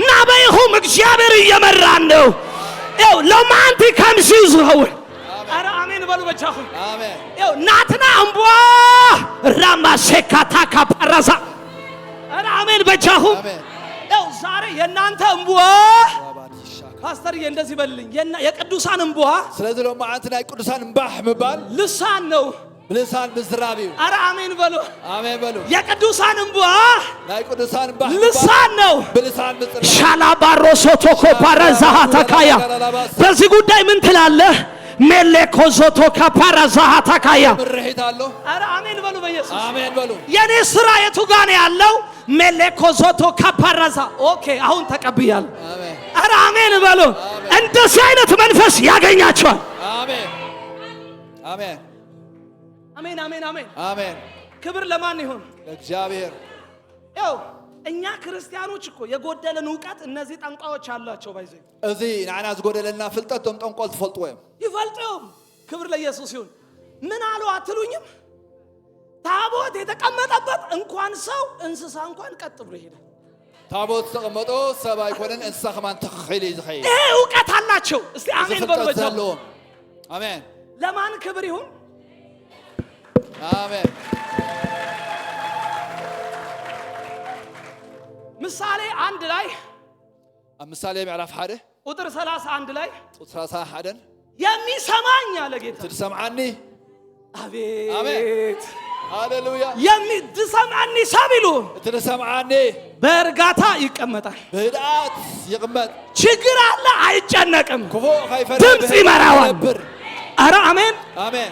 ናበይኹም እግዚአብሔር እየመራን ነው። ይኸው ሎማንቲ ከምዚ ዝኸውን አረ አሜን በሉ በጃኹም። አሜን ይኸው ናትና እምቧ ራማ ሴካታ ካፓራዛ አረ አሜን በጃኹም። አሜን ይኸው ዛሬ የእናንተ እምቧ ባባዲሻ ፓስተርዬ እንደዚህ በልልኝ፣ የቅዱሳን እምቧ ስለዚ ሎማዓንቲ ናይ ቅዱሳን እምባሕ ምባል ልሳን ነው። ብልሳን ምዝራብ እዩ። አረ አሜን በሉ። አሜን በሉ። የቅዱሳን እምቧ ናይ ቅዱሳን እምባሕ ምባል ልሳን ነው። ብልሳን ምዝራብ ሻላባሮ ሶቶኮ ፓራዛሃ ተካያ በዚህ ጉዳይ ምን ትላለህ? ሜሌኮ ዞቶካ ፓራዛሃ ተካያ ምርሒት ኣሎ። አረ አሜን በሉ በኢየሱስ። አሜን በሉ። የኔ ስራ የቱ ጋ ነው ያለው? ሜሌኮ ዞቶካ ፓራዛ okay፣ አሁን ተቀብያለሁ። አሜን አረ አሜን በሉ። እንደዚህ አይነት መንፈስ ያገኛቸዋል። አሜን አሜን አሜን አሜን አሜን። አሜን። ክብር ለማን ይሁን? ለእግዚአብሔር። ያው እኛ ክርስቲያኖች እኮ የጎደለን እውቀት እነዚህ ጠንቋዮች አሏቸው። ባይዘ እዚ ንዓና ዝጎደለና ፍልጠት ቶም ጠንቆል ትፈልጥዎ እዮም። ይፈልጡም። ክብር ለኢየሱስ ይሁን። ምን አሉ አትሉኝም? ታቦት የተቀመጠበት እንኳን ሰው እንስሳ እንኳን ቀጥ ብሎ ይሄዳል። ታቦት ዝተቐመጦ ሰብ ኣይኮነን እንስሳ ከማን ትኽኺል እዩ ዝኸይድ። ይሄ እውቀት አላቸው። እስቲ እዚ አሜን በሉ ፍልጠት በጃ ዘለዎም። አሜን ለማን ክብር ይሁን? አሜን። ምሳሌ 1 ላይ ኣብ ምሳሌ ምዕራፍ 1 ቁጥር 31 ላይ ቁጥሪ 31 የሚሰማኝ አለ ጌታ። እቲ ዝሰምዓኒ አቤት ሃሌሉያ የሚሰማኒ ሰብ ይሉ እቲ ዝሰምዓኒ በእርጋታ ይቀመጣል። ብህድኣት ይቕመጥ። ችግር አለ አይጨነቅም። ክፉእ ከይፈርህ ድምፅ ብህድኣት ይመራዋል። ይነብር። አረ አሜን። አሜን።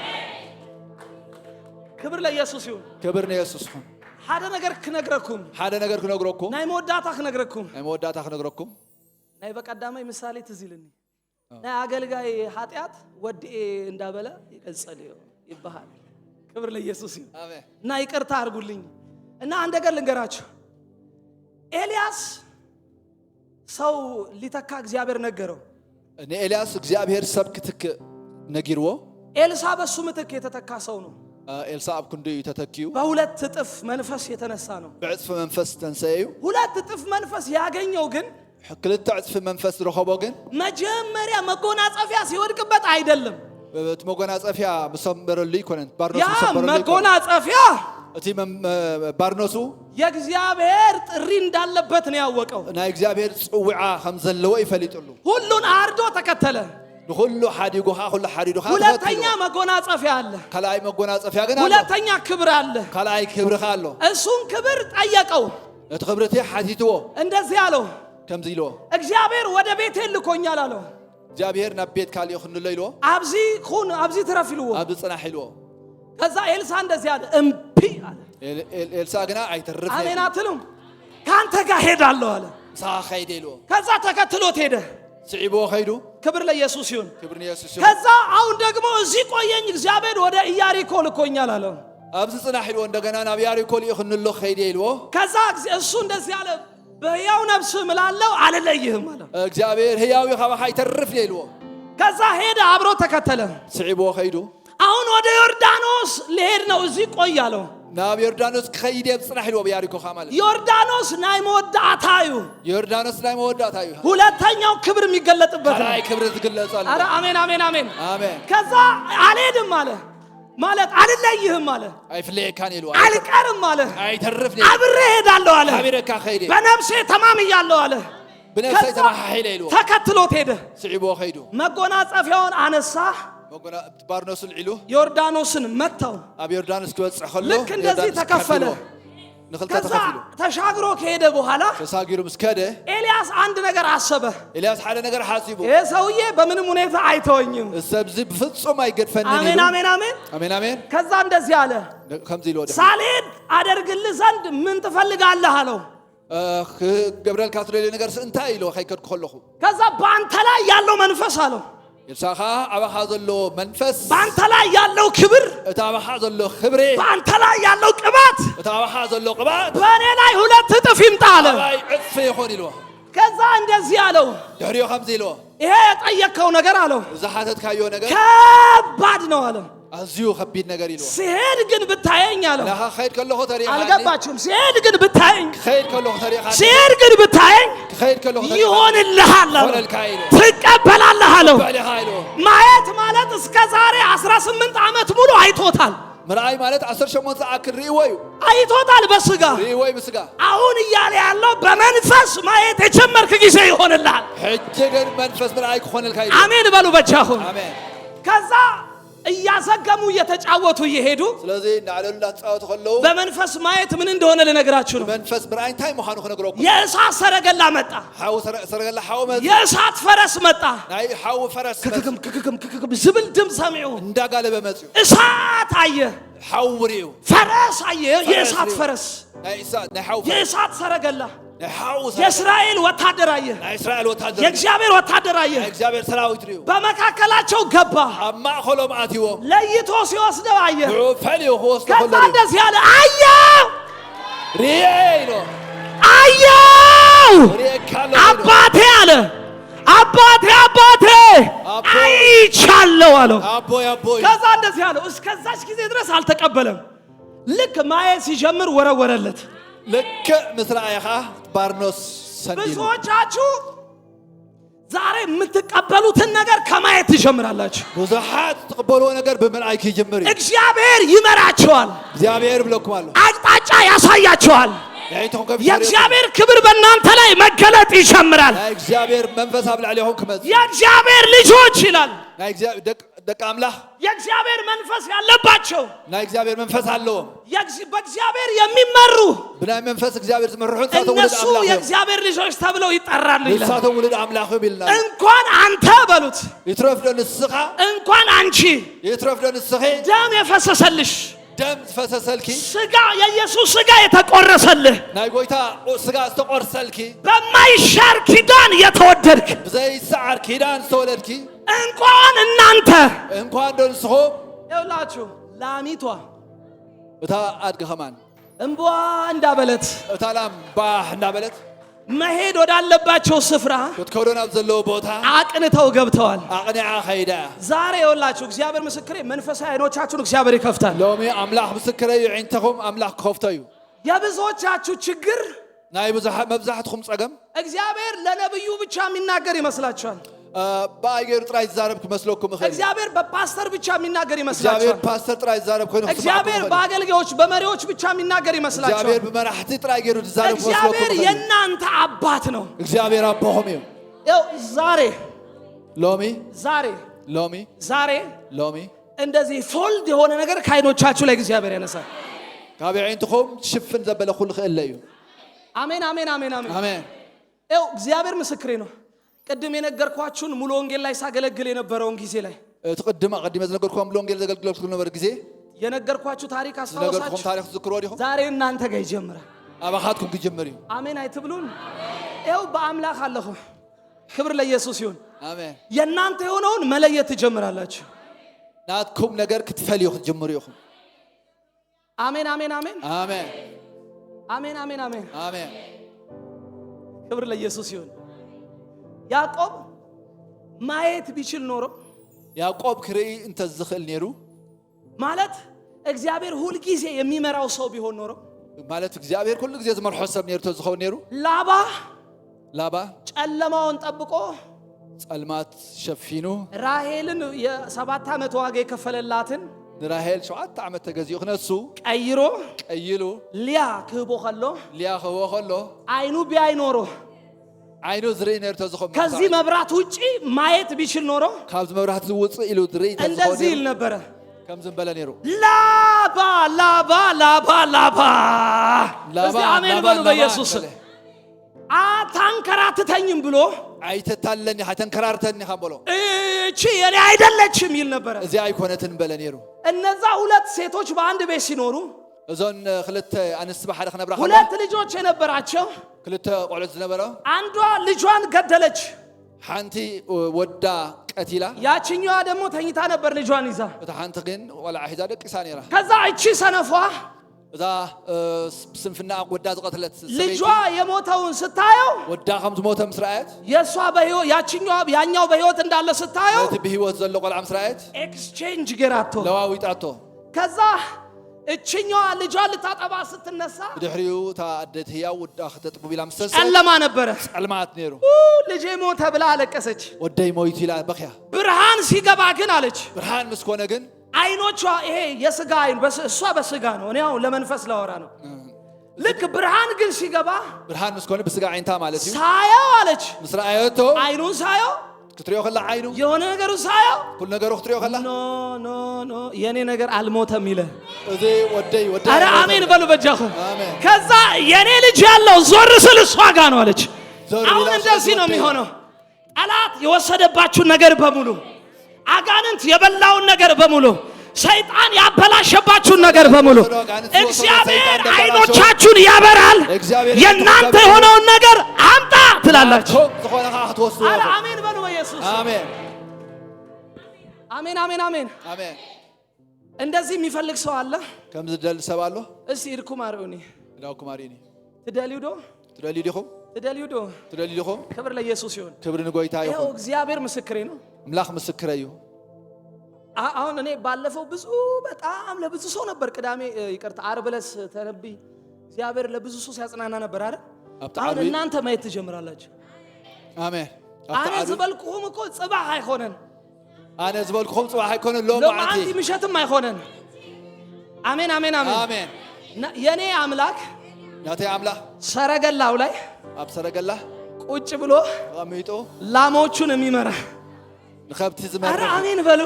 ክብር ለኢየሱስ ይሁን። ክብር ንየሱስ ይኹን። ሓደ ነገር ክነግረኩም፣ ሓደ ነገር ክነግረኩም፣ ናይ መወዳእታ ክነግረኩም፣ ናይ መወዳእታ ክነግረኩም። ናይ በቀዳማይ ምሳሌ ትዝ ይልኒ ናይ አገልጋይ ኃጢአት ወድኤ እንዳበለ ይቀጽል ይባሃል። ክብር ለኢየሱስ ይሁን። አሜን። እና ይቅርታ አድርጉልኝ እና አንድ ነገር ልንገራችሁ። ኤልያስ ሰው ሊተካ እግዚአብሔር ነገረው። ንኤልያስ እግዚአብሔር ሰብ ክትክእ ነጊርዎ። ኤልሳ በሱ ምትክ የተተካ ሰው ነው። ኤልሳ ኣብ ክንዱ እዩ ተተኪዩ። በሁለት እጥፍ መንፈስ የተነሳ ነው። ብዕፅፊ መንፈስ ዝተንስአ እዩ። ሁለት እጥፍ መንፈስ ያገኘው ግን ክልተ ዕፅፊ መንፈስ ዝረኸቦ ግን መጀመሪያ መጎናጸፊያ ሲወድቅበት አይደለም። እቲ መጎናፀፊያ ምሰበረሉ ይኮነን ባርኖሱ ያ ምሰበረሉ ይኮነን። መጎናጸፊያ እቲ ባርኖሱ የእግዚአብሔር ጥሪ እንዳለበት ነው ያወቀው። ናይ እግዚአብሔር ፅውዓ ከም ዘለዎ ይፈሊጥሉ። ሁሉን አርዶ ተከተለ። ንኩሉ ሓዲጉኻ ኩሉ ሓዲዱኻ ሁለተኛ መጎናጸፊያ አለ። ካልኣይ መጎናፀፊያ ግን ኣሎ። ሁለተኛ ክብር አለ። ካልኣይ ክብርኻ ኣሎ። እሱን ክብር ጠየቀው። እቲ ክብሪ እቲ ሓቲትዎ። እንደዚህ አለው፣ ከምዚ ኢልዎ፣ እግዚአብሔር ወደ ቤቴ ልኮኛል አለው። እግዚአብሔር ናብ ቤት ካሊኦ ክንሎ ኢልዎ። ኣብዚ ኩን ኣብዚ ትረፍ ኢልዎ። ኣብዚ ፅናሕ ኢልዎ። ከዛ ኤልሳ እንደዚህ አለ፣ እምቢ አለ። ኤልሳ ግና ኣይተርፍ አሜን አትሉም? ከአንተ ጋር ሄዳለሁ አለ። ምሳኻ ከይደ ኢልዎ። ከዛ ተከትሎት ሄደ። ስዒብዎ ከይዱ። ክብር ለኢየሱስ ይሁን። ክብር ንየሱስ ይሁን። ከዛ አሁን ደግሞ እዚህ ቆየኝ እግዚአብሔር ወደ ኢያሪኮ ልኮኛል አለው። ኣብዚ ፅናሕ ኢልዎ እንደገና ናብ ያሪኮ ልኢኹ ንሎ ከይደ ኢልዎ። ከዛ እሱ እንደዚህ አለ፣ በሕያው ነፍስህ እምላለሁ አልለይህም አለ። እግዚአብሔር ህያው እዩ ካባኻ ኣይተርፍ ኢልዎ። ከዛ ሄደ አብሮ ተከተለ። ስዒብዎ ከይዱ። አሁን ወደ ዮርዳኖስ ልሄድ ነው እዚህ ቆይ አለው። ናብ ዮርዳኖስ ክኸይድ እየ ፅናሕ ኢልዎ ብያሪኮ ኻ ማለት እዩ። ዮርዳኖስ ናይ መወዳእታ እዩ። ዮርዳኖስ ናይ መወዳእታ እዩ። ሁለተኛው ክብር የሚገለጥበት ነው። ካልኣይ ክብሪ ዝግለጸሉ። አረ አሜን አሜን አሜን። አሜን። ከዛ አልሄድም አለ፣ ማለት አልለይህም አለ፣ ኣይፍለየካን ኢልዎ። አልቀርም አለ፣ ኣይተርፍ አብሬ እሄዳለሁ አለ፣ ሓቢረካ ከይደ በነፍሴ ተማምያለሁ አለ። ብነፍሰይ ከዛ ተማሓሒለ ኢልዎ። ተከትሎት ሄደ። ስዒብዎ ከይዱ። መጎናጸፊያውን አነሳ፣ ባርኖሱ ልዒሉ ዮርዳኖስን መታው። ኣብ ዮርዳኖስ ክበፅሕ ከሎ ልክ እንደዚህ ዮርዳኖስ ተከፈለ። ከፊልዎ። ንክልተ ከዛ ተኸፊሉ። ተሻግሮ ከሄደ በኋላ ተሳጊሩ ምስ ከደ ኤልያስ አንድ ነገር አሰበ። ኤልያስ ሓደ ነገር ሓሲቡ። ይሄ ሰውዬ በምንም ሁኔታ አይተወኝም። ሰብ እዚ ብፍጹም ኣይገድፈንን አሜን ኢሉ። አሜን አሜን። አሜን አሜን። ከዛ እንደዚህ አለ፣ ከምዚ ኢልዎ ድሕሪ ሳልሄድ አደርግልህ ዘንድ ምን ትፈልጋለህ አለው። ክገብረልካ ትደልዮ ነገር እንታይ ኢልዎ ከይከድኩ ከለኹ። ከዛ በአንተ ላይ ያለው መንፈስ አለው። ኤልሳዕ ከዓ ኣባኻ ዘሎ መንፈስ፣ በአንተ ላይ ያለው ክብር፣ እቲ ኣባኻ ዘሎ ክብሪ፣ በአንተ ላይ ያለው ቅባት እቲ ኣባኻ ዘሎ ቅብኣት በእኔ ላይ 2 እጥፍ ይምጣ አለ። ኣባይ ዕፅፊ ይኹን ኢልዎ። ከዛ እንደዚህ አለው፣ ድሕሪኡ ከምዚ ኢልዎ፣ ይሄ የጠየቅከው ነገር አለው እዚ ሓተትካዮ ነገር ከባድ ነው አለው። ኣዝዩ ከቢድ ነገር ኢልዎ። ሲሄድ ግን ብታየኝ አለው። ናኻ ክኸይድ ከለኹ ተሪእኻኒ፣ አልገባችሁም? ሲሄድ ግን ብታየኝ፣ ክኸይድ ከለኹ ተሪእኻኒ፣ ሲሄድ ግን ብታየኝ ክኸይድ ከለኹ ተሪእኻኒ ይሆንልሃል አለው። ይኾነልካ ኢልዎ። ትቀበላለህ አለው። በዕሊኻ ኢልዎ። ማየት ማለት እስከ ዛሬ 18 ዓመት ሙሉ አይቶታል። ምርኣይ ማለት 18 ዝኣክል ርእይዎ እዩ። አይቶታል በስጋ። ርእይዎ እዩ ብስጋ። አሁን እያለ ያለው በመንፈስ ማየት የጀመርክ ጊዜ ይሆንልሃል። ሕጂ ግን መንፈስ ምርኣይ ክኾነልካ ኢሉ። አሜን በሉ በጃኹም። ኣሜን። ከዛ እያዘገሙ እየተጫወቱ እየሄዱ ስለዚ እናዕለሉ እናተፃወቱ ከለዉ በመንፈስ ማየት ምን እንደሆነ ልነግራችሁ ነው። መንፈስ ምርኣይ እንታይ ምዃኑ ክነግረኩም። የእሳት ሰረገላ መጣ። ሓዊ ሰረገላ ሓዊ መፅ። የእሳት ፈረስ መጣ። ናይ ሓዊ ፈረስ መፅ። ክክክም ክክክም ክክክም ዝብል ድምፅ ሰሚዑ እንዳጋለበ መፅዩ። እሳት አየ፣ ሓዊ ርእዩ። ፈረስ አየ። የእሳት ርእዩ። ፈረስ፣ ናይ እሳት ናይ ሓዊ ፈረስ፣ የእሳት ሰረገላ፣ ናይ ሓዊ ሰረገላ፣ የእስራኤል ወታደር አየ፣ ናይ እስራኤል ወታደር ርእዩ። የእግዚአብሔር ወታደር አየ። ናይ እግዚአብሔር ሰራዊት ርእዩ። በመካከላቸው ገባ። ኣብ ማእኸሎም ኣትይዎም። ለይቶ ሲወስደው አየ። ንዑ ፈልዩ ክወስዶ ከዛ ከሎ ርእዩ። እንደዚህ ያለ አየው፣ ርእየ ኢሎ። አየው፣ ርእየካ ኣለኹ ኢሎ። አባቴ አለ፣ አባቴ አባቴ አቦ። አይቻለሁ አለው። ኣቦይ ኣቦይ። ከዛ እንደዚህ አለው። እስከዛች ጊዜ ድረስ አልተቀበለም። ልክ ማየት ሲጀምር ወረወረለት። ልክዕ ምስ ረኣየኻ ባርኖስ ሰንዲሉ። ብዙዎቻችሁ ዛሬ የምትቀበሉትን ነገር ከማየት ትጀምራላችሁ። ብዙሓት ትቕበልዎ ነገር ብምርኣይ ክጅምር እዩ። እግዚአብሔር ይመራቸዋል፣ እግዚኣብሔር ብለኩም ኣሎ። አቅጣጫ ያሳያቸዋል። የዒንትኹም ከፊት። የእግዚአብሔር ክብር በእናንተ ላይ መገለጥ ይጀምራል። ናይ እግዚአብሔር መንፈስ ኣብ ልዕሊኹም ክመጽእ። የእግዚአብሔር ልጆች ይላል። ናይ እግዚአብሔር ደቂ ኣምላኽ። የእግዚአብሔር መንፈስ ያለባቸው፣ ናይ እግዚአብሔር መንፈስ ኣለዎም፣ በእግዚአብሔር የሚመሩ፣ ብናይ መንፈስ እግዚአብሔር ዝመርሑ ንሳቶም ውሉድ እነሱ ኣምላኽ እዮም። የእግዚአብሔር ልጆች ተብለው ይጠራሉ ይላል። ንሳቶም ውሉድ ኣምላኽ እዮም ኢልና። እንኳን አንተ በሉት፣ ይትረፍ ዶ ንስኻ፣ እንኳን አንቺ፣ ይትረፍ ዶ ንስኺ፣ ደም የፈሰሰልሽ፣ ደም ዝፈሰሰልኪ፣ ስጋ የኢየሱስ ስጋ የተቆረሰልህ፣ ናይ ጎይታ ስጋ ዝተቆርሰልኪ፣ በማይሻር ኪዳን የተወደድክ፣ ብዘይሰዓር ኪዳን ዝተወለድኪ፣ እንኳን እናንተ እንኳን ዶ ንስኹም። ይውላችሁ ላሚቷ እታ ኣድጊ ኸማን እንቧ እንዳበለት እታ ላም ባህ እንዳበለት መሄድ ወዳለባቸው ስፍራ ክትከዶ ናብ ዘለዎ ቦታ አቅንተው ገብተዋል። ኣቕኒዓ ኸይዳ። ዛሬ ይኸውላችሁ እግዚአብሔር ምስክሬ፣ መንፈሳዊ አይኖቻችሁን እግዚአብሔር ይከፍታል። ሎሚ ኣምላኽ ምስክረ እዩ፣ ዒንተኹም ኣምላኽ ክኸፍቶ እዩ። የብዙዎቻችሁ ችግር ናይ መብዛሕትኩም ፀገም እግዚአብሔር ለነብዩ ብቻ የሚናገር ይመስላችኋል። ብኣይ ገይሩ ጥራይ ዝዛረብ ክመስለኩም ይኽእል እዩ። እግዚአብሔር በፓስተር ብቻ የሚናገር እግዚአብሔር ይመስላችኋል። ፓስተር ጥራይ ዝዛረብ ኮይኑ ክስማዓኩም እግዚአብሔር ይኽእል እዩ። በአገልጋዮች በመሪዎች ብቻ የሚናገር እግዚአብሔር ይመስላችኋል። ብመራሕቲ ጥራይ ገይሩ ዝዛረብ ክመስለኩም እግዚአብሔር ይኽእል እዩ። የእናንተ አባት ነው። እግዚአብሔር ኣቦኹም እዩ። ይኸው ዛሬ ሎሚ ዛሬ ሎሚ ዛሬ ሎሚ እንደዚህ fold የሆነ ነገር ከአይኖቻችሁ ላይ እግዚአብሔር ያነሳል። ካብ ዒንትኹም ሽፍን ዘበለ ኩሉ ክእለ እዩ። አሜን አሜን አሜን አሜን። ኣሜን። ይኸው እግዚአብሔር ምስክሬ ነው። ቅድም የነገርኳችሁን ሙሉ ወንጌል ላይ ሳገለግል የነበረውን ጊዜ ላይ እቲ ቅድም ኣቐዲመ ዝነገርኩም ሙሉ ወንጌል ዘገልግለልኩ ዝነበረ ግዜ የነገርኳችሁ ታሪክ ዝነገርኩም አስታወሳችሁ? ታሪክ ትዝክርዎ ዲኹም? ዛሬ እናንተ ጋር ይጀምራል። ኣባኻትኩም ክጅምር እዩ። አሜን አይትብሉን? ይኸው በአምላክ አለሁ። ክብር ለኢየሱስ ይሁን። ኣሜን። የእናንተ የሆነውን መለየት ትጀምራላችሁ። ናትኩም ነገር ክትፈልዩ ክትጅምሩ ኢኹም። አሜን አሜን አሜን። ኣሜን። አሜን አሜን አሜን። ኣሜን። ክብር ለኢየሱስ ይሁን። ያዕቆብ ማየት ቢችል ኖሮ፣ ያዕቆብ ክርኢ እንተዝኽእል ነይሩ፣ ማለት እግዚአብሔር ሁልጊዜ የሚመራው ሰው ቢሆን ኖሮ፣ ማለት እግዚአብሔር ኩሉ ግዜ ዝመርሖ ሰብ ነይሩ ተዝኸውን ነይሩ፣ ላባ ላባ ጨለማውን ጠብቆ ጸልማት ሸፊኑ ራሄልን የ7 ዓመት ዋጋ የከፈለላትን ንራሄል 7 ዓመት ተገዚኡ ክነሱ ቀይሮ ቀይሉ ሊያ ክህቦ ከሎ ሊያ ክህቦ ከሎ አይኑ ቢያይ ኖሮ፣ ዓይኑ ዝርኢ ነይሩ ተዝኸውን፣ ከዚህ መብራት ውጪ ማየት ቢችል ኖሮ ካብዚ መብራህቲ ዝውፅእ ኢሉ ዝርኢ ተዝኸውን እንደዚህ ነይሩ ይል ነበረ። ከምዚ ምበለ ነይሩ። ላባ ላባ ላባ ላባ። ላባ እስቲ አሜን ላባ በሉ። ላባ በኢየሱስ በለ። አታንከራትተኝም ብሎ ኣይተታለኒ ኢኻ ተንከራርተኒ ኢኻ በሎ። እቺ የኔ አይደለችም ይል ነበረ። እዚኣ ኣይኮነትን በለ ነይሩ። እነዛ ሁለት ሴቶች በአንድ ቤት ሲኖሩ እዞን ክልተ ኣንስቲ ብሓደ ክነብራ ከለዋ ሁለት ልጆች የነበራቸው ክልተ ቆልዑት ዝነበረ አንዷ ልጇን ገደለች። ሓንቲ ወዳ ቀቲላ፣ ያችኛዋ ደግሞ ተኝታ ነበር ልጇን ይዛ። እታ ሓንቲ ግን ቆልዓ ሒዛ ደቂሳ ነይራ። ከዛ እቺ ሰነፏ እዛ ብስንፍና ወዳ ዝቐተለት ሰበይቲ ልጇ የሞተውን ስታየው፣ ወዳ ከም ዝሞተ ምስ ረኣየት፣ የእሷ በህይወት ያችኛዋ ያኛው በህይወት እንዳለ ስታየው፣ ነቲ ብሂወት ዘሎ ቆልዓ ምስ ረኣየት exchange ጌራቶ። ለዋዊጣቶ። ከዛ እችኛዋ ልጇን ልታጠባ ስትነሳ ብድሕሪኡ እታ ኣደት ህያው ወዳ ክተጥቡ ኢላ ምስ ተንስአት ጨለማ ነበረ። ፀልማት ነይሩ። ኡ፣ ልጄ ሞተ ብላ አለቀሰች። ወደይ ሞይቱ ኢላ በኽያ። ብርሃን ሲገባ ግን አለች፣ ብርሃን ምስ ኮነ ግን፣ አይኖቿ ይሄ የስጋ አይን እሷ በስጋ ነው፣ እኔ አሁን ለመንፈስ ላወራ ነው። ልክ ብርሃን ግን ሲገባ ብርሃን ምስ ኮነ ብስጋ ዓይንታ ማለት እዩ፣ ሳየው አለች፣ ምስ ረኣየቶ፣ አይኑን ሳየው፣ ክትሪኦ ከላ ዓይኑ፣ የሆነ ነገሩ ሳየው፣ ኩሉ ነገሩ ክትሪኦ ከላ፣ No, no, no፣ የኔ ነገር አልሞተም ይለ። እዚ ወደይ ወደይ አረ ኣይሞተን። አሜን በሉ በጃኹ። አሜን። ከዛ የኔ ልጅ ያለው ዞር ስል እሷ ጋ ነው አለች። ዞር አሁን ይላል፣ እንደዚህ ነው ወደይ። የሚሆነው። ጠላት የወሰደባችሁን ነገር በሙሉ፣ አጋንንት የበላውን ነገር በሙሉ፣ ሰይጣን ያበላሸባችሁን ነገር በሙሉ እግዚአብሔር አይኖቻችሁን ያበራል። እግዚአብሔር የእናንተ የሆነውን ነገር አምጣ ትላላችሁ። ቶም ዝኾነ ከዓ ክትወስድዎ አረ ኢኹም። አሜን በሉ በኢየሱስ። አሜን። አሜን፣ አሜን፣ አሜን። አሜን። እንደዚህ የሚፈልግ ሰው አለ? ከም ዝደሊ ሰብ ኣሎ? እስቲ ኢድኩም አርኡኒ። ኢዳውኩም ኣርእዩኒ። ትደልዩ ዶ? ትደልዩ ዲኹም? ትደልዩ ዶ? ትደልዩ ዲኹም? ክብር ለኢየሱስ ይሁን። ክብሪ ንጎይታ ይኸው ይኹን። እግዚአብሔር ምስክሬ ነው። ኣምላኽ ምስክረ እዩ። አሁን እኔ ባለፈው ብዙ በጣም ለብዙ ሰው ነበር ቅዳሜ ይቅርታ ዓርብ ዕለት ተነብይ እግዚአብሔር ለብዙ ሰው ሲያጽናና ነበር አይደል? ኣብቲ አሁን ዓርቢ እናንተ ማየት ትጀምራላችሁ። ኣሜን። ኣብቲ ኣነ ዓርቢ ዝበልኩኹም እኮ ጽባሕ አይሆነን፣ ኣነ ዝበልኩኹም ፅባሕ ኣይኮነን፣ ሎሚ ሎማዓንቲ መዓልቲ ምሸትም አይሆነን። አሜን፣ አሜን፣ አሜን። ኣሜን። የኔ አምላክ ናተይ ኣምላኽ ሰረገላው ላይ ኣብ ሰረገላ ቁጭ ብሎ ተቐሚጡ ላሞቹን የሚመራ፣ ንከብቲ አረ ዝመርሕ፣ አሜን በሉ።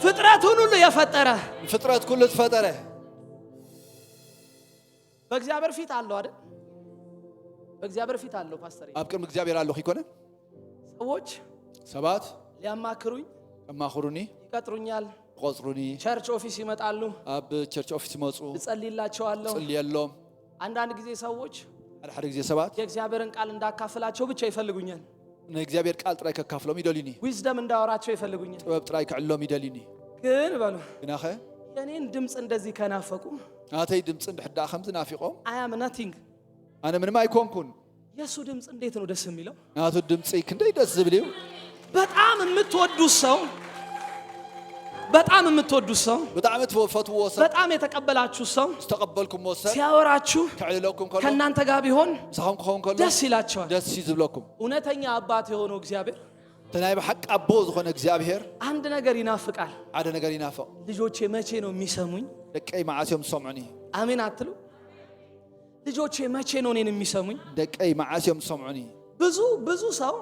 ፍጥረቱን ሁሉ የፈጠረ፣ ንፍጥረት ኩሉ ዝፈጠረ፣ በእግዚአብሔር ፊት አለው አይደል? በእግዚአብሔር ፊት አለው ፓስተር። ኣብ ቅድሚ እግዚኣብሔር ኣለኹ ይኮነን? ሰዎች ሰባት ሊያማክሩኝ ከማኽሩኒ ይቀጥሩኛል። ይቆፅሩኒ። Church office ይመጣሉ፣ ኣብ church office ይመፁ፣ እጸልይላቸዋለሁ። ጽልየሎም። አንዳንድ ጊዜ ሰዎች ሓደ ሓደ ግዜ ሰባት የእግዚአብሔርን ቃል እንዳካፍላቸው ብቻ ይፈልጉኛል። ንእግዚኣብሔር ቃል ጥራይ ከካፍሎም ይደልዩኒ። Wisdom እንዳወራቸው ይፈልጉኛል። ጥበብ ጥራይ ክዕሎም ይደልዩኒ። ግን በሉ፣ ግናኸ የኔን ድምፅ እንደዚህ ከናፈቁ፣ ናተይ ድምፂ እንድሕር ደኣ ከምዚ ናፊቖም፣ I am nothing። ኣነ ምንም ኣይኮንኩን። የእሱ ድምፅ እንዴት ነው ደስ የሚለው? ናቱ ድምፂ ክንደይ ደስ ዝብል እዩ። በጣም የምትወዱት ሰው፣ በጣም የምትወዱት ሰው፣ ብጣዕሚ ትፈትውዎ ሰብ፣ በጣም የተቀበላችሁ ሰው ዝተቐበልኩምዎ ሰብ ሲያወራችሁ ክዕልለኩም ከሎ፣ ከእናንተ ጋር ቢሆን ምሳኹም ክኸውን ከሎ ደስ ይላቸዋል። ደስ እዩ ዝብለኩም። እውነተኛ አባት የሆነው እግዚአብሔር እቲ ናይ ብሓቂ ኣቦ ዝኾነ እግዚኣብሔር አንድ ነገር ይናፍቃል። ሓደ ነገር ይናፍቕ። ልጆቼ መቼ ነው የሚሰሙኝ? ደቀይ መዓስ እዮም ዝሰምዑኒ? አሜን አትሉ? ልጆቼ መቼ ነው እኔን የሚሰሙኝ? ደቀይ መዓስ እዮም ዝሰምዑኒ? ብዙ ብዙ ሰው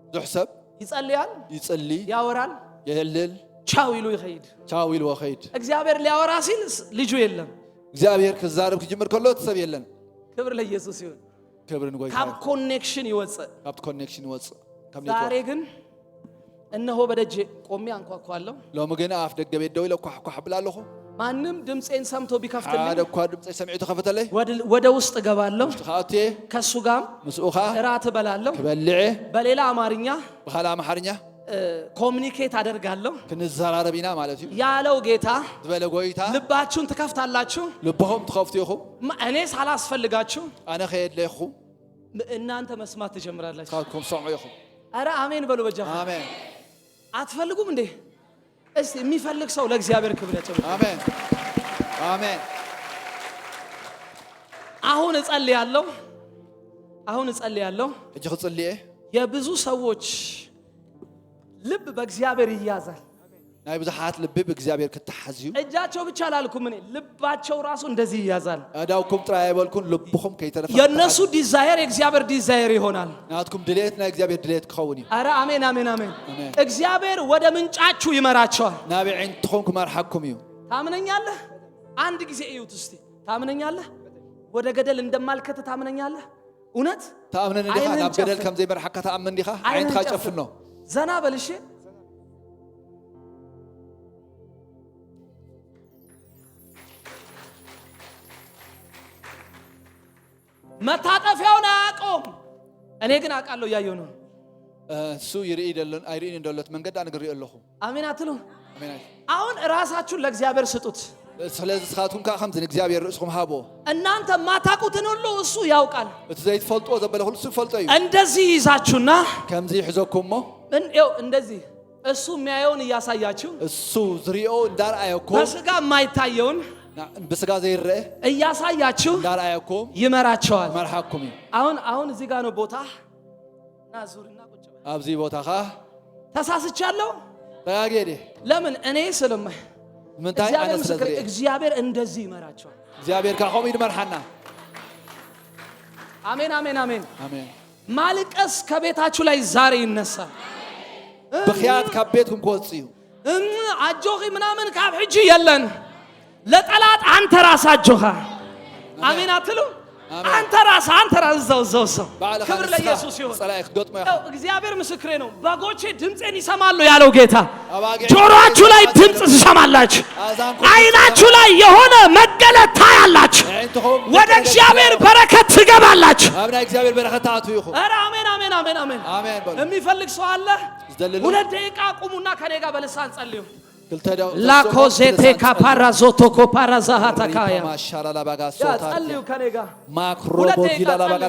ብዙሕ ሰብ ይጸልያል፣ ይጽሊ፣ ያወራል፣ የህልል፣ ቻው ይሉ ይኸይድ። ቻው ኢልዎ ኸይድ። እግዚአብሔር ሊያወራ ሲል ልጁ የለም። እግዚኣብሔር ክዛረብ ክጅምር ከሎ እቲ ሰብ የለን። ክብር ለኢየሱስ ይሁን። ክብሪ ንጎይታ ካብ ይኹን። Connection ይወፅእ። ካብቲ connection ይወፅእ ካብ ዛሬ ኔትወርክ። ግን እነሆ በደጄ ቆሜ አንኳኳለሁ። ሎሚ ግን ኣፍ ደገ ቤት ደው ኢለ ኳሕኳሕ ብላ ኣለኹ። ማንም ድምፄን ሰምቶ ቢከፍትልኝ ሓደ እኳ ድምፀይ ሰሚዑ ተኸፈተለይ ወደ ውስጥ እገባለሁ፣ ክኣትየ፣ ከእሱ ጋርም ምስኡ ኸ እራት እበላለሁ። ክበልዐ። በሌላ አማርኛ ብካልእ ኣምሓርኛ communicate አደርጋለሁ ክንዘራረብ ኢና ማለት እዩ ያለው ጌታ ዝበለ ጎይታ ልባችሁን ትከፍታላችሁ። ልብኹም ትኸፍቱ ኢኹም። እኔ ሳላስፈልጋችሁ ኣነ ከየድለይኹም እናንተ መስማት ትጀምራላችሁ። ንስኻትኩም ሰምዑ ኢኹም። አረ አሜን በሉ በጃ። ኣሜን። አትፈልጉም እንዴ? እስቲ የሚፈልግ ሰው ለእግዚአብሔር ክብር ያጨብጭብ። ኣሜን፣ ኣሜን። አሁን እጸልያለሁ። አሁን እጸልያለሁ። ሕጂ ክጽልየ። የብዙ ሰዎች ልብ በእግዚአብሔር ይያዛል። ናይ ብዙሓት ልቢ ብእግዚኣብሔር ክትሓዝ እዩ። እጃቸው ብቻ አላልኩም እኔ፣ ልባቸው ራሱ እንደዚህ ይያዛል። ኣዳውኩም ጥራይ ኣይበልኩን፣ ልብኹም ከይተረፈ። የእነሱ desire የእግዚአብሔር desire ይሆናል። ናትኩም ድሌት ናይ እግዚኣብሔር ድሌት ክኸውን እዩ። አረ አሜን፣ አሜን፣ አሜን። አሜን። እግዚአብሔር ወደ ምንጫችሁ ይመራቸዋል። ናብ ዕንትኹም ክመርሓኩም እዩ። ታምነኛለህ? አንድ ጊዜ እዩት እስቲ። ታምነኛለህ? ወደ ገደል እንደማልከት ታምነኛለህ? እውነት ተኣምነኒ ዲኻ? ዓይንህን ናብ ገደል ጨፍን። ከም ዘይመርሓካ ተኣምን ዲኻ? ዓይንህን ዓይንትካ ጨፍን። ጨፍኖ። ዘና በል እሺ። መታጠፊያውን አያውቀውም። እኔ ግን አውቃለሁ፣ እያየሁ ነው። እሱ ይርኢ ደሎ ኣይርእን እንደሎት መንገዲ ኣነ ግን ሪኦ ኣለኹ። አሜን አትሉ? ኣሜን። አሁን ራሳችሁን ለእግዚአብሔር ስጡት። ስለዚ ንስኻትኩም ከዓ ከምዚ ንእግዚኣብሔር ርእስኩም ሃቦ። እናንተ ማታውቁትን ሁሉ እሱ ያውቃል። እቲ ዘይትፈልጥዎ ዘበለ ኩሉ እሱ ይፈልጦ እዩ። እንደዚህ ይዛችሁና ከምዚ ይሕዘኩም እሞ ይኸው እንደዚህ እሱ የሚያየውን እያሳያችሁ እሱ ዝሪኦ እንዳርኣየኩም በስጋ የማይታየውን ብስጋ ዘይረአ እያሳያችሁ እንዳርኣየኩም ይመራቸዋል። መርሓኩም እዩ። አሁን እዚህ ጋር ነው ቦታ እና ዙርና ቁጭ በል። ኣብዚ ቦታኻ። ተሳስቻለሁ። ተጋግየ ደ? ለምን እኔ ስለማይ ምንታይ ኣነ እግዚአብሔር ስለ ምስክሬ፣ ዝርአ። እግዚአብሔር እንደዚህ ይመራቸዋል። እግዚኣብሔር ከዓ ከምኡ እዩ ድመርሓና። አሜን አሜን አሜን። ኣሜን። ማልቀስ ከቤታችሁ ላይ ዛሬ ይነሳል። ብክያት ካብ ቤትኩም ክወፅእ እዩ። አጆኺ ምናምን ካብ ሕጂ የለን። ለጠላት አንተ ራስህ አጆኻ። አሜን አትሉ? አሜን። አንተ ራስህ፣ አንተ ራስህ እዛው እዛው እዛው። ባዕልኻ ክብር ንስኻ ለኢየሱስ ይሁን። ፀላኢ ክትገጥሞ ኢኻ። ያው እግዚአብሔር ምስክሬ ነው። በጎቼ ድምፄን ይሰማሉ ያለው ጌታ አባጊዕ ጆሮአችሁ ላይ ድምፅ ትሰማላችሁ። ኣእዛንኩም አይናችሁ ላይ የሆነ መገለጥ ታያላችሁ። ኣዒንትኹም ወደ እግዚአብሔር በረከት ትገባላችሁ። ኣብ ናይ እግዚኣብሔር በረኸት ተኣትዉ ኢኹም። ኧረ አሜን አሜን አሜን አሜን። ኣሜን በሉ። የሚፈልግ ሰው አለ? ዝደልሉ 2 ደቂቃ ቁሙና ከኔ ጋር በልሳን ጸልዩ። 2 ደቂቕ ላኮዜቴ ካፓራዞቶ ኮፓራዛሃታካያ ማሻላላባጋ ያ ጸልዩ ከኔ ጋር ማክሮ 2 ደቂቃ ጸልዩ። ቦቲላላባጋ።